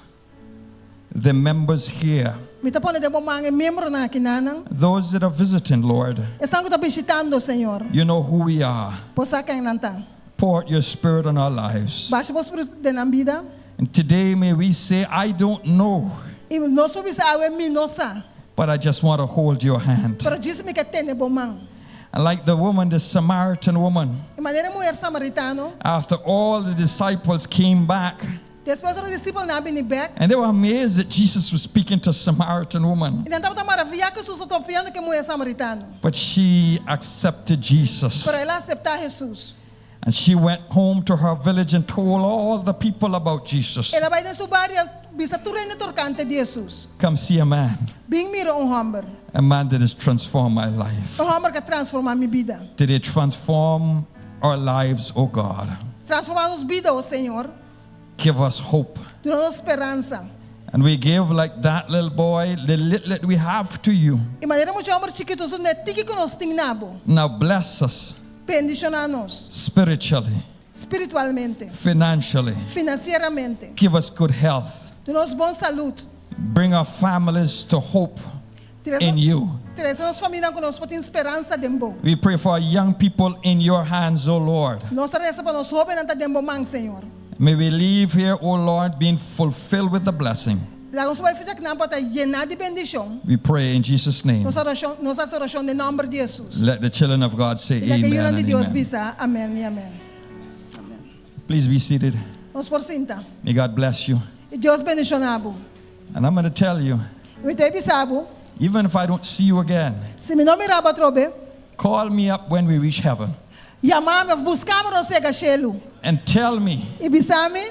Speaker 1: the members here,
Speaker 2: Mi ta pone den bo man e miembronan akinan.
Speaker 1: those that are visiting, Lord.
Speaker 2: Esnan ku ta bishitando, Señor.
Speaker 1: You know who we are.
Speaker 2: Bo sa ken nan ta.
Speaker 1: Pour out your spirit on our lives.
Speaker 2: Basha bo spiritu den nan bida.
Speaker 1: And today may we say, I don't know,
Speaker 2: I nos por bisa awe mi no sa.
Speaker 1: but I just want to hold your hand.
Speaker 2: Pero djis mi ke tene bo man.
Speaker 1: And like the woman, the Samaritan woman,
Speaker 2: I manera e muhé samaritano,
Speaker 1: after all the disciples came back,
Speaker 2: despues ku e disipelnan a bini bèk,
Speaker 1: and they were amazed that Jesus was speaking to a Samaritan woman.
Speaker 2: i nan tabata maraviá ku Hesus tabata papiando ku e muhé samaritano.
Speaker 1: But she accepted Jesus.
Speaker 2: Pero el a aseptá Hesus.
Speaker 1: And she went home to her village and told all the people about Jesus.
Speaker 2: El a bai den su bario bisa tur hende tokante di Hesus.
Speaker 1: Come see a man,
Speaker 2: Bin mira un hòmber.
Speaker 1: a man that has transformed my life.
Speaker 2: Un hòmber ku a transformá mi bida.
Speaker 1: Did it transform our lives, oh God?
Speaker 2: Transformá nos bida, o Señor.
Speaker 1: Give us hope.
Speaker 2: Duna nos speransa.
Speaker 1: And we give like that little boy, the little that we have to you.
Speaker 2: I manera e mucha hòmber chikitu, nos ta duna e tiki ku nos tin na bo.
Speaker 1: Now bless us
Speaker 2: Bendishoná nos.
Speaker 1: spiritually,
Speaker 2: Spiritualmente.
Speaker 1: financially.
Speaker 2: Finansieramente.
Speaker 1: Give us good health.
Speaker 2: Duna nos bon salú.
Speaker 1: Bring our families to hope. in you.
Speaker 2: Trese nos famianan ku nos por tin speransa den bo.
Speaker 1: We pray for our young people in your hands, O Lord.
Speaker 2: Nos ta resa pa nos hóbennan ta den bo man, Señor.
Speaker 1: May we leave here, O Lord, being fulfilled with the blessing.
Speaker 2: Laga nos bai for di akinan pa ta yená di bendishon.
Speaker 1: We pray in Jesus' name.
Speaker 2: Nos orashon, nos hasi orashon den nòmber di Hesus.
Speaker 1: Let the children of God say
Speaker 2: I laga
Speaker 1: amen
Speaker 2: yunan di
Speaker 1: and
Speaker 2: Dios
Speaker 1: amen.
Speaker 2: bisa amèn i amèn. Amèn.
Speaker 1: Please be seated.
Speaker 2: Nos por sinta.
Speaker 1: May God bless you.
Speaker 2: I Dios bendishoná bo.
Speaker 1: And I'm going to tell you,
Speaker 2: I mi ta bisa bo,
Speaker 1: even if I don't see you again,
Speaker 2: si mi no mira bo atrobe,
Speaker 1: call me up when we reach heaven
Speaker 2: yama mi òf buska mi ora nos yega shelu
Speaker 1: and tell me
Speaker 2: i bisa mi,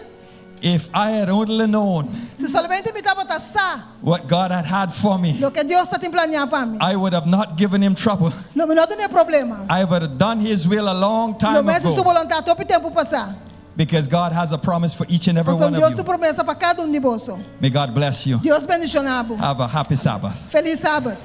Speaker 1: if I had only known
Speaker 2: si solamente mi tabata sa
Speaker 1: what God had had for me,
Speaker 2: loke Dios ta tin planiá pa mi,
Speaker 1: I would have not given him trouble.
Speaker 2: lo mi no dun'é problema.
Speaker 1: I would have done his will a long
Speaker 2: Lo
Speaker 1: time
Speaker 2: mi a hasi su
Speaker 1: ago
Speaker 2: boluntat hopi tempu pasá.
Speaker 1: because God has a promise for each and every
Speaker 2: Pasobra
Speaker 1: one of
Speaker 2: Dios su
Speaker 1: you.
Speaker 2: promesa pa kada un di boso.
Speaker 1: May God bless you.
Speaker 2: Dios bendishoná bo.
Speaker 1: Have a happy Sabbath.
Speaker 2: Felis Sabat.